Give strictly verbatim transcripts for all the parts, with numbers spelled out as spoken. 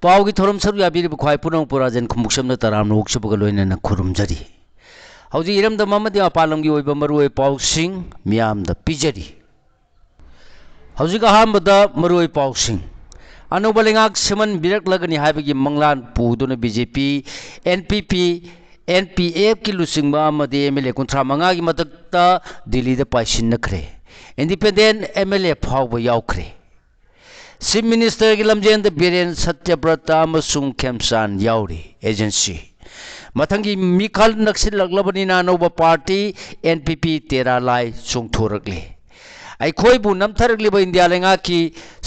ꯄꯥꯎꯒꯤ ꯊꯧꯔꯝ ꯁꯔꯨꯛ ꯌꯥꯕꯤꯔꯤꯕ ꯈ꯭ꯋꯥꯏ ꯄꯨꯝꯅꯃꯛꯄꯨ ꯔꯥꯖꯦꯟ ꯈꯨꯝꯕꯨꯛꯁꯝꯅ ꯇꯔꯥꯝꯅ ꯑꯣꯛꯆꯕꯒ ꯂꯣꯏꯅꯅ ꯈꯨꯔꯨꯝꯖꯔꯤ꯫ ꯍꯧꯖꯤꯛ ꯏꯔꯝꯗꯝ ꯑꯃꯗꯤ ꯃꯄꯥꯟ ꯂꯝꯒꯤ ꯑꯣꯏꯕ ꯃꯔꯨꯑꯣꯏꯕ ꯄꯥꯎꯁꯤꯡ ꯃꯤꯌꯥꯝꯗ ꯄꯤꯖꯔꯤ꯫ ꯍꯧꯖꯤꯛ ꯑꯍꯥꯟꯕꯗ ꯃꯔꯨꯑꯣꯏꯕ ꯄꯥꯎꯁꯤꯡ꯫ ꯑꯅꯧꯕ ꯂꯩꯉꯥꯛ ꯁꯦꯝꯍꯟꯕꯤꯔꯛꯂꯒꯅꯤ ꯍꯥꯏꯕꯒꯤ ꯃꯪꯂꯥꯟ ꯄꯨꯗꯨꯅ B J P, N P P, and P ꯑꯦꯐꯀꯤ ꯂꯨꯆꯤꯡꯕ ꯑꯃꯗꯤ ꯑꯦꯝ ꯑꯦꯜ ꯑꯦ ꯀꯨꯟꯊ꯭ꯔꯥ ꯃꯉꯥꯒꯤ ꯃꯊꯛꯇ ꯗꯤꯜꯂꯤꯗ ꯄꯥꯏꯁꯤꯟꯅꯈ꯭ꯔꯦ꯫ ꯏꯟꯗꯤꯄꯦꯟꯗꯦꯟ ꯑꯦꯝ ꯑꯦꯜ ꯑꯦ ꯐꯥꯎꯕ ꯌꯥꯎꯈ꯭ꯔꯦ꯫ ꯆꯤꯐ ꯃꯤꯅꯤꯁꯇꯔꯒꯤ ꯂꯝꯖꯦꯜꯗ ꯕꯤꯔꯦꯟ ꯁꯠꯌꯕ꯭ꯔꯇ ꯑꯃꯁꯨꯡ ꯈꯦꯝꯆꯥꯟ ꯌꯥꯎꯔꯤ꯫ ꯑꯦꯖꯦꯟꯁꯤ꯫ ꯃꯊꯪꯒꯤ ꯃꯤꯈꯜ ꯅꯛꯁꯤꯜꯂꯛꯂꯕꯅꯤꯅ ꯑꯅꯧꯕ ꯄꯥꯔꯇꯤ ꯑꯦꯟ ꯄꯤ ꯄꯤ ꯇꯦꯔꯥ ꯂꯥꯏ ꯆꯣꯡꯊꯣꯔꯛꯂꯤ꯫ ꯑꯩꯈꯣꯏꯕꯨ ꯅꯝꯊꯔꯛꯂꯤꯕ ꯏꯟꯗꯤꯌꯥ ꯂꯩꯉꯥꯛꯀꯤ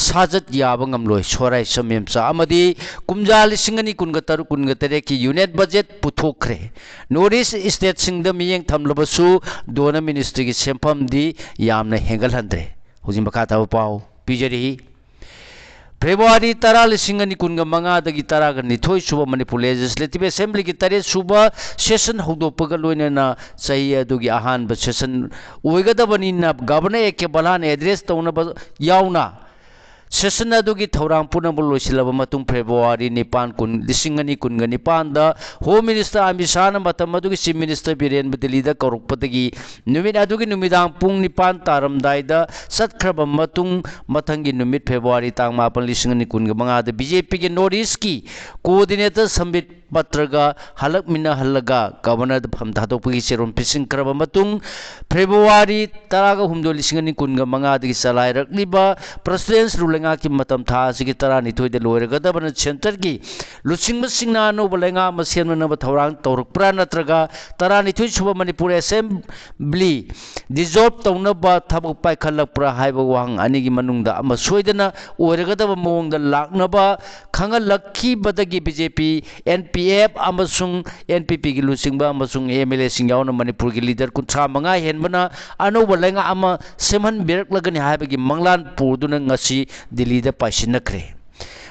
ꯁꯥꯖꯠ ꯌꯥꯕ ꯉꯝꯂꯣꯏ꯫ ꯁꯣꯔꯥꯏ ꯁꯃꯦꯝꯆꯥ ꯑꯃꯗꯤ ꯀꯨꯝꯖꯥ ꯂꯤꯁꯤꯡ ꯑꯅꯤ ꯀꯨꯟꯒ ꯇꯔꯨꯛ ꯀꯨꯟꯒ ꯇꯔꯦꯠꯀꯤ ꯌꯨꯅꯤꯠ ꯕꯖꯦꯠ ꯄꯨꯊꯣꯛꯈ꯭ꯔꯦ꯫ ꯅꯣꯔꯠ ꯏꯁ ꯏꯁꯇꯦꯠꯁꯤꯡꯗ ꯃꯤꯠꯌꯦꯡ ꯊꯝꯂꯕꯁꯨ ꯗꯣꯅꯔ ꯃꯤꯅꯤꯁꯇ꯭ꯔꯤꯒꯤ ꯁꯦꯟꯐꯝꯗꯤ ꯌꯥꯝꯅ ꯍꯦꯟꯒꯠꯍꯟꯗ꯭ꯔꯦ꯫ ꯍꯧꯖꯤꯛ ꯃꯈꯥ ꯇꯥꯕ ꯄꯥꯎ ꯄꯤꯖꯔꯤ꯫ ꯐꯦꯕ꯭ꯔꯨꯋꯥꯔꯤ ꯇꯔꯥ, ꯂꯤꯁꯤꯡ ꯑꯅꯤ ꯀꯨꯟꯒ ꯃꯉꯥꯗꯒꯤ ꯇꯔꯥꯒ ꯅꯤꯊꯣꯏ ꯁꯨꯕ ꯃꯅꯤꯄꯨꯔ ꯂꯦꯖꯤꯁꯂꯦꯇꯤꯚ ꯑꯦꯁꯦꯝꯕ꯭ꯂꯤꯒꯤ ꯇꯔꯦꯠ ꯁꯨꯕ ꯁꯦꯁꯟ ꯍꯧꯗꯣꯛꯄꯒ ꯂꯣꯏꯅꯅ ꯆꯍꯤ ꯑꯗꯨꯒꯤ ꯑꯍꯥꯟꯕ ꯁꯦꯁꯟ ꯑꯣꯏꯒꯗꯕꯅꯤꯅ ꯒꯚꯔꯅꯔ ꯑꯦ ꯀꯦ ꯕꯂꯥꯟ ꯑꯦꯗ꯭ꯔꯦꯁ ꯇꯧꯅꯕ ꯌꯥꯎꯅ ꯁꯦꯁꯟ ꯑꯗꯨꯒꯤ ꯊꯧꯔꯥꯡ ꯄꯨꯝꯅꯃꯛ ꯂꯣꯏꯁꯤꯜꯂꯕ ꯃꯇꯨꯡ ꯐꯦꯕ꯭ꯔꯨꯋꯥꯔꯤ ꯅꯤꯄꯥꯟ, ꯀꯨꯟ, ꯂꯤꯁꯤꯡ ꯑꯅꯤ ꯀꯨꯟꯒ ꯅꯤꯄꯥꯟꯗ ꯍꯣꯝ ꯃꯤꯅꯤꯁꯇꯔ ꯑꯃꯤꯠ ꯁꯥꯍꯅ ꯃꯇꯝ ꯑꯗꯨꯒꯤ ꯆꯤꯐ ꯃꯤꯅꯤꯁꯇꯔ ꯕꯤꯔꯦꯟꯕꯨ ꯗꯤꯜꯂꯤꯗ ꯀꯧꯔꯛꯄꯗꯒꯤ ꯅꯨꯃꯤꯠ ꯑꯗꯨꯒꯤ ꯅꯨꯃꯤꯗꯥꯡ ꯄꯨꯡ ꯅꯤꯄꯥꯟ ꯇꯥꯔꯝꯗꯥꯏꯗ ꯆꯠꯈ꯭ꯔꯕ ꯃꯇꯨꯡ, ꯃꯊꯪꯒꯤ ꯅꯨꯃꯤꯠ ꯐꯦꯕ꯭ꯔꯨꯋꯥꯔꯤ ꯇꯥꯡ ꯃꯥꯄꯟ, ꯂꯤꯁꯤꯡ ꯑꯅꯤ ꯀꯨꯟꯒ ꯃꯉꯥꯗ ꯕꯤ ꯖꯦ ꯄꯤꯒꯤ ꯅꯣꯔꯠ ꯏꯁꯀꯤ ꯀꯣꯑꯣꯔꯗꯤꯅꯦꯇꯔ ꯁꯝꯕꯤꯠ ꯄꯇ꯭ꯔꯒ ꯍꯜꯂꯛꯃꯤꯟꯅꯍꯜꯂꯒ ꯒꯚꯔꯅꯔꯗ ꯐꯝ ꯊꯥꯗꯣꯛꯄꯒꯤ ꯆꯦꯔꯣꯜ ꯄꯤꯁꯤꯟꯈ꯭ꯔꯕ ꯃꯇꯨꯡ, ꯐꯦꯕ꯭ꯔꯨꯋꯥꯔꯤ ꯇꯔꯥꯒ ꯍꯨꯝꯗꯣꯏ, ꯂꯤꯁꯤꯡ ꯑꯅꯤ ꯀꯨꯟꯒ ꯃꯉꯥꯗꯒꯤ ꯆꯂꯥꯏꯔꯛꯂꯤꯕ ꯄ꯭ꯔꯁꯤꯗꯦꯟꯁꯤꯌꯦꯜ ꯂꯩꯉꯥꯛꯀꯤ ꯃꯇꯝ ꯊꯥ ꯑꯁꯤꯒꯤ ꯇꯔꯥꯅꯤꯊꯣꯏꯗ ꯂꯣꯏꯔꯒꯗꯕꯅ ꯁꯦꯟꯇꯔꯒꯤ ꯂꯨꯆꯤꯡꯕꯁꯤꯡꯅ ꯑꯅꯧꯕ ꯂꯩꯉꯥꯛ ꯑꯃ ꯁꯦꯝꯅꯅꯕ ꯊꯧꯔꯥꯡ ꯇꯧꯔꯛꯄ꯭ꯔꯥ ꯅꯠꯇ꯭ꯔꯒ ꯇꯔꯥꯅꯤꯊꯣꯏ ꯁꯨꯕ ꯃꯅꯤꯄꯨꯔ ꯑꯦꯁꯦꯝꯕ꯭ꯂꯤ ꯗꯤꯖꯣꯜꯕ ꯇꯧꯅꯕ ꯊꯕꯛ ꯄꯥꯏꯈꯠꯂꯛꯄ꯭ꯔꯥ ꯍꯥꯏꯕ ꯋꯥꯍꯪ ꯑꯅꯤꯒꯤ ꯃꯅꯨꯡꯗ ꯑꯃ ꯁꯣꯏꯗꯅ ꯑꯣꯏꯔꯒꯗꯕ ꯃꯑꯣꯡꯗ ꯂꯥꯛꯅꯕ ꯈꯪꯍꯜꯂꯛꯈꯤꯕꯗꯒꯤ B J P, and P F ꯑꯃꯁꯨꯡ ꯑꯦꯟ ꯄꯤ ꯄꯤꯒꯤ ꯂꯨꯆꯤꯡꯕ ꯑꯃꯁꯨꯡ ꯑꯦꯝ ꯑꯦꯜ ꯑꯦꯁꯤꯡ ꯌꯥꯎꯅ ꯃꯅꯤꯄꯨꯔꯒꯤ ꯂꯤꯗꯔ ꯀꯨꯟꯊ꯭ꯔꯥ ꯃꯉꯥ ꯍꯦꯟꯕꯅ ꯑꯅꯧꯕ ꯂꯩꯉꯥꯛ ꯑꯃ ꯁꯦꯝꯍꯟꯕꯤꯔꯛꯂꯒꯅꯤ ꯍꯥꯏꯕꯒꯤ ꯃꯪꯂꯥꯟ ꯄꯨꯗꯨꯅ ꯉꯁꯤ ꯗꯤꯜꯂꯤꯗ ꯄꯥꯏꯁꯤꯟꯅꯈ꯭ꯔꯦ꯫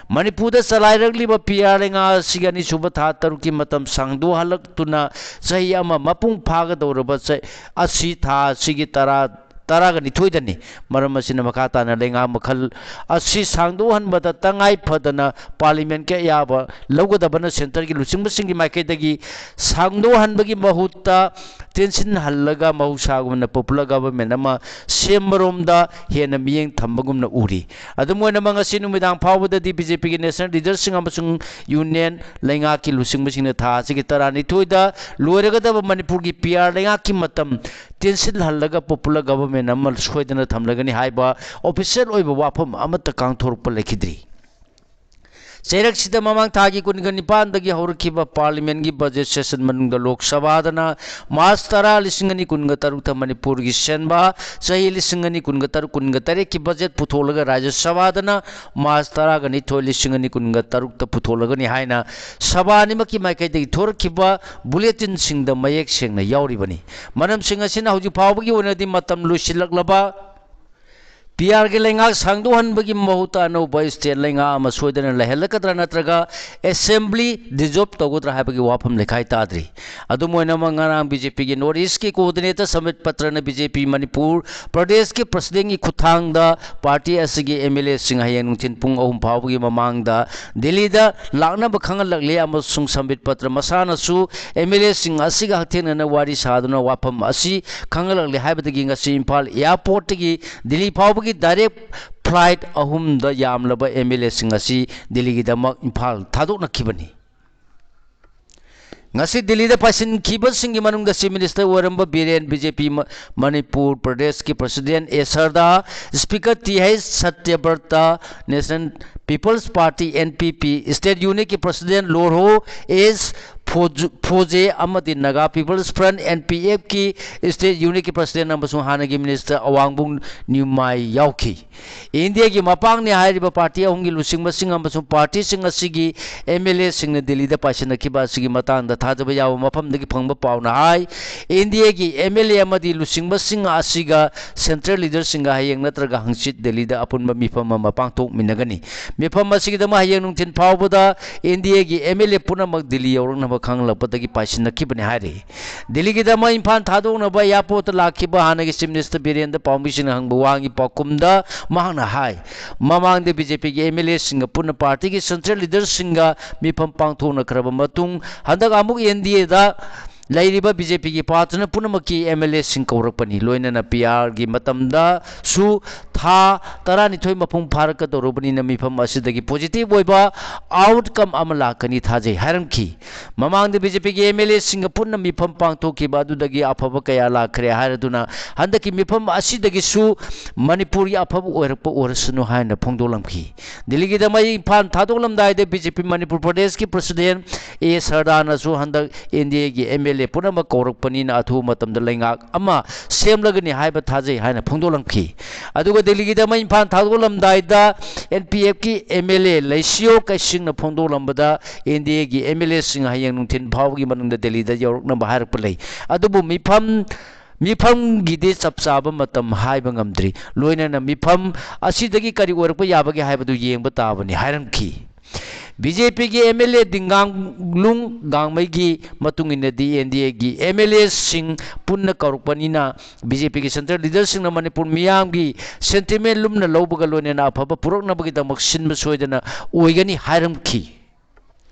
ꯃꯅꯤꯄꯨꯔꯗ ꯆꯂꯥꯏꯔꯛꯂꯤꯕ ꯄꯤ ꯑꯥꯔ ꯂꯩꯉꯥꯛ ꯑꯁꯤꯒꯤ ꯑꯅꯤꯁꯨꯕ ꯊꯥ ꯇꯔꯨꯛꯀꯤ ꯃꯇꯝ ꯁꯥꯡꯗꯣꯛꯍꯜꯂꯛꯇꯨꯅ ꯆꯍꯤ ꯑꯃ ꯃꯄꯨꯡ ꯐꯥꯒꯗꯧꯔꯕ ꯆ-, ꯑꯁꯤ ꯊꯥ ꯑꯁꯤꯒꯤ ꯇꯔꯥ ꯇꯔꯥꯒ ꯅꯤꯊꯣꯏꯗꯅꯤ꯫ ꯃꯔꯝ ꯑꯁꯤꯅ ꯃꯈꯥ ꯇꯥꯅ ꯂꯩꯉꯥꯛ ꯃꯈꯜ ꯑꯁꯤ ꯁꯥꯡꯗꯣꯛꯍꯟꯕꯗ ꯇꯉꯥꯏ ꯐꯗꯅ ꯄꯥꯔꯂꯤꯌꯥꯃꯦꯟꯠꯀꯤ ꯑꯌꯥꯕ ꯂꯧꯒꯗꯕꯅ ꯁꯦꯟꯇꯔꯒꯤ ꯂꯨꯆꯤꯡꯕꯁꯤꯡꯒꯤ ꯃꯥꯏꯀꯩꯗꯒꯤ ꯁꯥꯡꯗꯣꯛꯍꯟꯕꯒꯤ ꯃꯍꯨꯠꯇ ꯇꯦꯟꯁꯤꯟꯍꯜꯂꯒ ꯃꯍꯧꯁꯥꯒꯨꯝꯅ popular government ꯑꯃ ꯁꯦꯝꯕꯔꯣꯝꯗ ꯍꯦꯟꯅ ꯃꯤꯠꯌꯦꯡ ꯊꯝꯕꯒꯨꯝꯅ ꯎꯔꯤ꯫ ꯑꯗꯨꯝ ꯑꯣꯏꯅꯃꯛ, ꯉꯁꯤ ꯅꯨꯃꯤꯗꯥꯡ ꯐꯥꯎꯕꯗꯗꯤ BJPꯒꯤ national leaderꯁꯤꯡ ꯑꯃꯁꯨꯡ union ꯂꯩꯉꯥꯛꯀꯤ ꯂꯨꯆꯤꯡꯕꯁꯤꯡꯅ ꯊꯥ ꯑꯁꯤꯒꯤ ꯇꯔꯥꯅꯤꯊꯣꯏꯗ ꯂꯣꯏꯔꯒꯗꯕ ꯃꯅꯤꯄꯨꯔꯒꯤ PR ꯂꯩꯉꯥꯛꯀꯤ ꯃꯇꯝ ꯇꯦꯟꯁꯤꯜꯍꯜꯂꯒ popular government ꯑꯃ ꯁꯣꯏꯗꯅ ꯊꯝꯂꯒꯅꯤ ꯍꯥꯏꯕ official ꯑꯣꯏꯕ ꯋꯥꯐꯝ ꯑꯃꯠꯇ ꯀꯥꯡꯊꯣꯔꯛꯄ ꯂꯩꯈꯤꯗ꯭ꯔꯤ꯫ ꯆꯩꯔꯛꯁꯤꯗ ꯃꯃꯥꯡ ꯊꯥꯒꯤ ꯀꯨꯟꯒ ꯅꯤꯄꯥꯟꯗꯒꯤ ꯍꯧꯔꯛꯈꯤꯕ ꯄꯥꯔꯂꯤꯌꯥꯃꯦꯟꯠꯀꯤ budget session ꯃꯅꯨꯡꯗ ꯂꯣꯛ ꯁꯚꯥꯗꯅ ꯃꯥꯔꯆ ꯇꯔꯥ, ꯂꯤꯁꯤꯡ ꯑꯅꯤ ꯀꯨꯟꯒ ꯇꯔꯨꯛꯇ ꯃꯅꯤꯄꯨꯔꯒꯤ ꯁꯦꯝꯕ ꯆꯍꯤ ꯂꯤꯁꯤꯡ ꯑꯅꯤ ꯀꯨꯟꯒ ꯇꯔꯨꯛ ꯀꯨꯟꯒ ꯇꯔꯦꯠꯀꯤ budget ꯄꯨꯊꯣꯛꯂꯒ ꯔꯥꯖ꯭ꯌ ꯁꯚꯥꯗꯅ ꯃꯥꯔꯆ ꯇꯔꯥꯒ ꯅꯤꯊꯣꯏ, ꯂꯤꯁꯤꯡ ꯑꯅꯤ ꯀꯨꯟꯒ ꯇꯔꯨꯛꯇ ꯄꯨꯊꯣꯛꯂꯒꯅꯤ ꯍꯥꯏꯅ ꯁꯚꯥ ꯑꯅꯤꯃꯛꯀꯤ ꯃꯥꯏꯀꯩꯗꯒꯤ ꯊꯣꯔꯛꯈꯤꯕ bulletinꯁꯤꯡꯗ ꯃꯌꯦꯛ ꯁꯦꯡꯅ ꯌꯥꯎꯔꯤꯕꯅꯤ꯫ ꯃꯔꯝꯁꯤꯡ ꯑꯁꯤꯅ ꯍꯧꯖꯤꯛ ꯐꯥꯎꯕꯒꯤ ꯑꯣꯏꯅꯗꯤ ꯃꯇꯝ ꯂꯣꯏꯁꯤꯜꯂꯛꯂꯕ PRꯒꯤ ꯂꯩꯉꯥꯛ ꯁꯥꯡꯗꯣꯛꯍꯟꯕꯒꯤ ꯃꯍꯨꯠꯇ ꯑꯅꯧꯕ state ꯂꯩꯉꯥꯛ ꯑꯃ ꯁꯣꯏꯗꯅ ꯂꯩꯍꯜꯂꯛꯀꯗ꯭ꯔꯥ ꯅꯠꯇ꯭ꯔꯒ assembly dissolve ꯇꯧꯒꯗ꯭ꯔꯥ ꯍꯥꯏꯕꯒꯤ ꯋꯥꯐꯝ ꯂꯩꯈꯥꯏ ꯇꯥꯗ꯭ꯔꯤ꯫ ꯑꯗꯨꯝ ꯑꯣꯏꯅꯃꯛ, ꯉꯔꯥꯡ BJPꯒꯤ North Eastꯀꯤ coordinator ꯁꯝꯕꯤꯠ ꯄꯇ꯭ꯔꯅ BJP ꯃꯅꯤꯄꯨꯔ ꯄ꯭ꯔꯗꯦꯁꯀꯤ presidentꯀꯤ ꯈꯨꯠꯊꯥꯡꯗ party ꯑꯁꯤꯒꯤ MLAꯁꯤꯡ ꯍꯌꯦꯡ ꯅꯨꯡꯊꯤꯜ ꯄꯨꯡ ꯑꯍꯨꯝ ꯐꯥꯎꯕꯒꯤ ꯃꯃꯥꯡꯗ ꯗꯤꯜꯂꯤꯗ ꯂꯥꯛꯅꯕ ꯈꯪꯍꯜꯂꯛꯂꯦ ꯑꯃꯁꯨꯡ ꯁꯝꯕꯤꯠ ꯄꯇ꯭ꯔ ꯃꯁꯥꯅꯁꯨ MLAꯁꯤꯡ ꯑꯁꯤꯒ ꯍꯛꯊꯦꯡꯅꯅ ꯋꯥꯔꯤ ꯁꯥꯗꯨꯅ ꯋꯥꯐꯝ ꯑꯁꯤ ꯈꯪꯍꯜꯂꯛꯂꯦ ꯍꯥꯏꯕꯗꯒꯤ ꯉꯁꯤ ꯏꯝꯐꯥꯜ airportꯇꯒꯤ ꯗꯤꯜꯂꯤ ꯐꯥꯎꯕꯒꯤ direct flight ꯑꯍꯨꯝꯗ ꯌꯥꯝꯂꯕ MLAꯁꯤꯡ ꯑꯁꯤ ꯗꯤꯜꯂꯤꯒꯤꯗꯃꯛ ꯏꯝꯐꯥꯜ ꯊꯥꯗꯣꯛꯅꯈꯤꯕꯅꯤ꯫ ꯉꯁꯤ ꯗꯤꯜꯂꯤꯗ ꯄꯥꯏꯁꯤꯟꯈꯤꯕꯁꯤꯡꯒꯤ ꯃꯅꯨꯡꯗ Chief Minister ꯑꯣꯏꯔꯝꯕ ꯕꯤꯔꯦꯟ, BJP ꯃ-, ꯃꯅꯤꯄꯨꯔ ꯄ꯭ꯔꯗꯦꯁꯀꯤ president A Sharda, Speaker T H Satyabrata, National People's Party, NPP, state unitꯀꯤ president ꯂꯣꯔꯍꯣ ꯑꯦꯁ ꯐꯣꯖꯨ-, ꯐꯣꯖꯦ ꯑꯃꯗꯤ Naga People's Front, NPFꯀꯤ state unitꯀꯤ president ꯑꯃꯁꯨꯡ ꯍꯥꯟꯅꯒꯤ minister ꯑꯋꯥꯡꯕꯨꯡ ꯅ꯭ꯌꯨꯃꯥꯏ ꯌꯥꯎꯈꯤ꯫ ꯏꯟꯗꯤꯌꯥꯒꯤ ꯃꯄꯥꯡꯅꯤ ꯍꯥꯏꯔꯤꯕ party ꯑꯍꯨꯝꯒꯤ ꯂꯨꯆꯤꯡꯕꯁꯤꯡ ꯑꯃꯁꯨꯡ partyꯁꯤꯡ ꯑꯁꯤꯒꯤ MLAꯁꯤꯡꯅ ꯗꯤꯜꯂꯤꯗ ꯄꯥꯏꯁꯤꯟꯅꯈꯤꯕ ꯑꯁꯤꯒꯤ ꯃꯇꯥꯡꯗ ꯊꯥꯖꯕ ꯌꯥꯕ ꯃꯐꯝꯗꯒꯤ ꯐꯪꯕ ꯄꯥꯎꯅ ꯍꯥꯏ, ꯏꯟꯗꯤꯌꯥꯒꯤ MLA ꯑꯃꯗꯤ ꯂꯨꯆꯤꯡꯕꯁꯤꯡ ꯑꯁꯤꯒ central leaderꯁꯤꯡꯒ ꯍꯌꯦꯡ ꯅꯠꯇ꯭ꯔꯒ ꯍꯪꯆꯤꯠ ꯗꯤꯜꯂꯤꯗ ꯑꯄꯨꯟꯕ ꯃꯤꯐꯝ ꯑꯃ ꯄꯥꯡꯊꯣꯛꯃꯤꯟꯅꯒꯅꯤ꯫ ꯃꯤꯐꯝ ꯑꯁꯤꯒꯤꯗꯃꯛ ꯍꯌꯦꯡ ꯅꯨꯡꯊꯤꯜ ꯐꯥꯎꯕꯗ ꯏꯟꯗꯤꯌꯥꯒꯤ MLA ꯄꯨꯝꯅꯃꯛ ꯗꯤꯜꯂꯤ ꯌꯧꯔꯛꯅꯕ ꯈꯪꯂꯛꯄꯗꯒꯤ ꯄꯥꯏꯁꯤꯟꯅꯈꯤꯕꯅꯤ ꯍꯥꯏꯔꯤ꯫ ꯗꯤꯜꯂꯤꯒꯤꯗꯃꯛ ꯏꯝꯐꯥꯜ ꯊꯥꯗꯣꯛꯅꯕ ꯑꯦꯌꯥꯔꯄꯣꯔꯠꯇ ꯂꯥꯛꯈꯤꯕ ꯍꯥꯟꯅꯒꯤ ꯆꯤꯐ ꯃꯤꯅꯤꯁꯇꯔ ꯕꯤꯔꯦꯟꯗ ꯄꯥꯎꯃꯤꯁꯤꯡꯅ ꯍꯪꯕ ꯋꯥꯍꯪꯒꯤ ꯄꯥꯎꯈꯨꯝꯗ ꯃꯍꯥꯛꯅ ꯍꯥꯏ, ꯃꯃꯥꯡꯗ ꯕꯤ ꯖꯦ ꯄꯤꯒꯤ ꯑꯦꯝ ꯑꯦꯜ ꯑꯦꯁꯤꯡꯒ ꯄꯨꯟꯅ ꯄꯥꯔꯇꯤꯒꯤ ꯁꯦꯟꯇ꯭ꯔꯦꯜ ꯂꯤꯗꯔꯁꯤꯡꯒ ꯃꯤꯐꯝ ꯄꯥꯡꯊꯣꯛꯅꯈ꯭ꯔꯕ ꯃꯇꯨꯡ ꯍꯟꯗꯛ ꯑꯃꯨꯛ ꯑꯦꯟ ꯗꯤ ꯑꯦꯗ ꯂꯩꯔꯤꯕ ꯕꯤ ꯖꯦ ꯄꯤꯒꯤ ꯄꯥꯔꯇꯤꯅ ꯄꯨꯝꯅꯃꯛꯀꯤ ꯑꯦꯝ ꯑꯦꯜ ꯑꯦꯁꯤꯡ ꯀꯧꯔꯛꯄꯅꯤ꯫ ꯂꯣꯏꯅꯅ ꯄꯤ ꯑꯥꯔꯒꯤ ꯃꯇꯝꯗꯁꯨ ꯊꯥ ꯇꯔꯥꯅꯤꯊꯣꯏ ꯃꯄꯨꯡ ꯐꯥꯔꯛꯀꯗꯧꯔꯕꯅꯤꯅ ꯃꯤꯐꯝ ꯑꯁꯤꯗꯒꯤ ꯄꯣꯖꯤꯇꯤꯚ ꯑꯣꯏꯕ ꯑꯥꯎꯠꯀꯝ ꯑꯃ ꯂꯥꯛꯀꯅꯤ ꯊꯥꯖꯩ ꯍꯥꯏꯔꯝꯈꯤ꯫ ꯃꯃꯥꯡꯗ ꯕꯤ ꯖꯦ ꯄꯤꯒꯤ ꯑꯦꯝ ꯑꯦꯜ ꯑꯦꯁꯤꯡꯒ ꯄꯨꯟꯅ ꯃꯤꯐꯝ ꯄꯥꯡꯊꯣꯛꯈꯤꯕ ꯑꯗꯨꯗꯒꯤ ꯑꯐꯕ ꯀꯌꯥ ꯂꯥꯛꯈ꯭ꯔꯦ ꯍꯥꯏꯔꯗꯨꯅ ꯍꯟꯗꯛꯀꯤ ꯃꯤꯐꯝ ꯑꯁꯤꯗꯒꯤꯁꯨ ꯃꯅꯤꯄꯨꯔꯒꯤ ꯑꯐꯕ ꯑꯣꯏꯔꯛꯄ ꯑꯣꯏꯔꯁꯅꯨ ꯍꯥꯏꯅ ꯐꯣꯡꯗꯣꯛꯂꯝꯈꯤ꯫ ꯗꯤꯜꯂꯤꯒꯤꯗꯃꯛ ꯏꯝꯐꯥꯜ ꯊꯥꯗꯣꯛꯂꯝꯗꯥꯏꯗ ꯕꯤ ꯖꯦ ꯄꯤ ꯃꯅꯤꯄꯨꯔ ꯄ꯭ꯔꯗꯦꯁꯀꯤ ꯄ꯭ꯔꯁꯤꯗꯦꯟ ꯑꯦ ꯁꯔꯗꯥꯅꯁꯨ ꯍꯟꯗꯛ ꯑꯦꯟ ꯗꯤ ꯑꯦꯒꯤ ꯑꯦꯝ ꯑꯦꯜ ꯑꯦ ꯄꯨꯝꯅꯃꯛ ꯀꯧꯔꯛꯄꯅꯤꯅ ꯑꯊꯨꯕ ꯃꯇꯝꯗ ꯂꯩꯉꯥꯛ ꯑꯃ ꯁꯦꯝꯂꯒꯅꯤ ꯍꯥꯏꯕ ꯊꯥꯖꯩ ꯍꯥꯏꯅ ꯐꯣꯡꯗꯣꯛꯂꯝꯈꯤ꯫ ꯑꯗꯨꯒ ꯗꯤꯜꯂꯤꯒꯤꯗꯃꯛ ꯏꯝꯐꯥꯜ ꯊꯥꯗꯣꯛꯂꯝꯗꯥꯏꯗ ꯑꯦꯟ ꯄꯤ ꯑꯦꯐꯀꯤ ꯑꯦꯝ ꯑꯦꯜ ꯑꯦ ꯂꯩꯁꯤꯌꯣ ꯀꯩꯁꯤꯡꯅ ꯐꯣꯡꯗꯣꯛꯂꯝꯕꯗ ꯑꯦꯟ ꯗꯤ ꯑꯦꯒꯤ ꯑꯦꯝ ꯑꯦꯜ ꯑꯦꯁꯤꯡ ꯍꯌꯦꯡ ꯅꯨꯡꯊꯤꯜ ꯐꯥꯎꯕꯒꯤ ꯃꯅꯨꯡꯗ ꯗꯤꯜꯂꯤꯗ ꯌꯧꯔꯛꯅꯕ ꯍꯥꯏꯔꯛꯄ ꯂꯩ꯫ ꯑꯗꯨꯕꯨ ꯃꯤꯐꯝ ꯃꯤꯐꯝꯒꯤꯗꯤ ꯆꯞ ꯆꯥꯕ ꯃꯇꯝ ꯍꯥꯏꯕ ꯉꯝꯗ꯭ꯔꯤ꯫ ꯂꯣꯏꯅꯅ ꯃꯤꯐꯝ ꯑꯁꯤꯗꯒꯤ ꯀꯔꯤ ꯑꯣꯏꯔꯛꯄ ꯌꯥꯕꯒꯦ ꯍꯥꯏꯕꯗꯨ ꯌꯦꯡꯕ ꯇꯥꯕꯅꯤ ꯍꯥꯏꯔꯝꯈꯤ꯫ ꯕꯤ ꯖꯦ ꯄꯤꯒꯤ ꯑꯦꯝ ꯑꯦꯜ ꯑꯦ ꯗꯤꯡꯒꯥꯡꯂꯨꯡ ꯒꯥꯡꯃꯩꯒꯤ ꯃꯇꯨꯡ ꯏꯟꯅꯗꯤ ꯑꯦꯟ ꯗꯤ ꯑꯦꯒꯤ ꯑꯦꯝ ꯑꯦꯜ ꯑꯦꯁꯤꯡ ꯄꯨꯟꯅ ꯀꯧꯔꯛꯄꯅꯤꯅ ꯕꯤ ꯖꯦ ꯄꯤꯒꯤ ꯁꯦꯟꯇ꯭ꯔꯦꯜ ꯂꯤꯗꯔꯁꯤꯡꯅ ꯃꯅꯤꯄꯨꯔ ꯃꯤꯌꯥꯝꯒꯤ ꯁꯦꯟꯇꯤꯃꯦꯟ ꯂꯨꯝꯅ ꯂꯧꯕꯒ ꯂꯣꯏꯅꯅ ꯑꯐꯕ ꯄꯨꯔꯛꯅꯕꯒꯤꯗꯃꯛ ꯁꯤꯟꯕ ꯁꯣꯏꯗꯅ ꯑꯣꯏꯒꯅꯤ ꯍꯥꯏꯔꯝꯈꯤ꯫